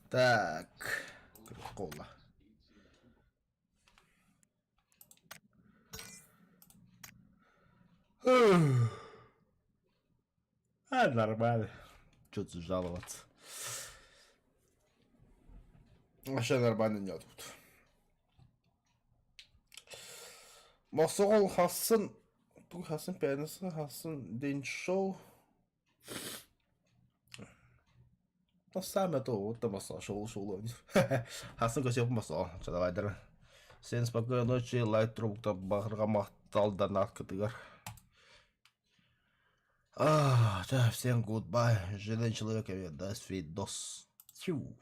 Так. Кола. А, нормально. Че тут жаловаться? Вообще нормально нет тут. Мосоҕол хассын тугу хассын пятница хассын день шоу Самое то вот там шоу шоу Хассын көсөп мосо давайдар Всем спокойной ночи лайк трубукта баҕырга махтал донат кытыгар А, да, всем goodbye. Железный человек, до свидос. Чу.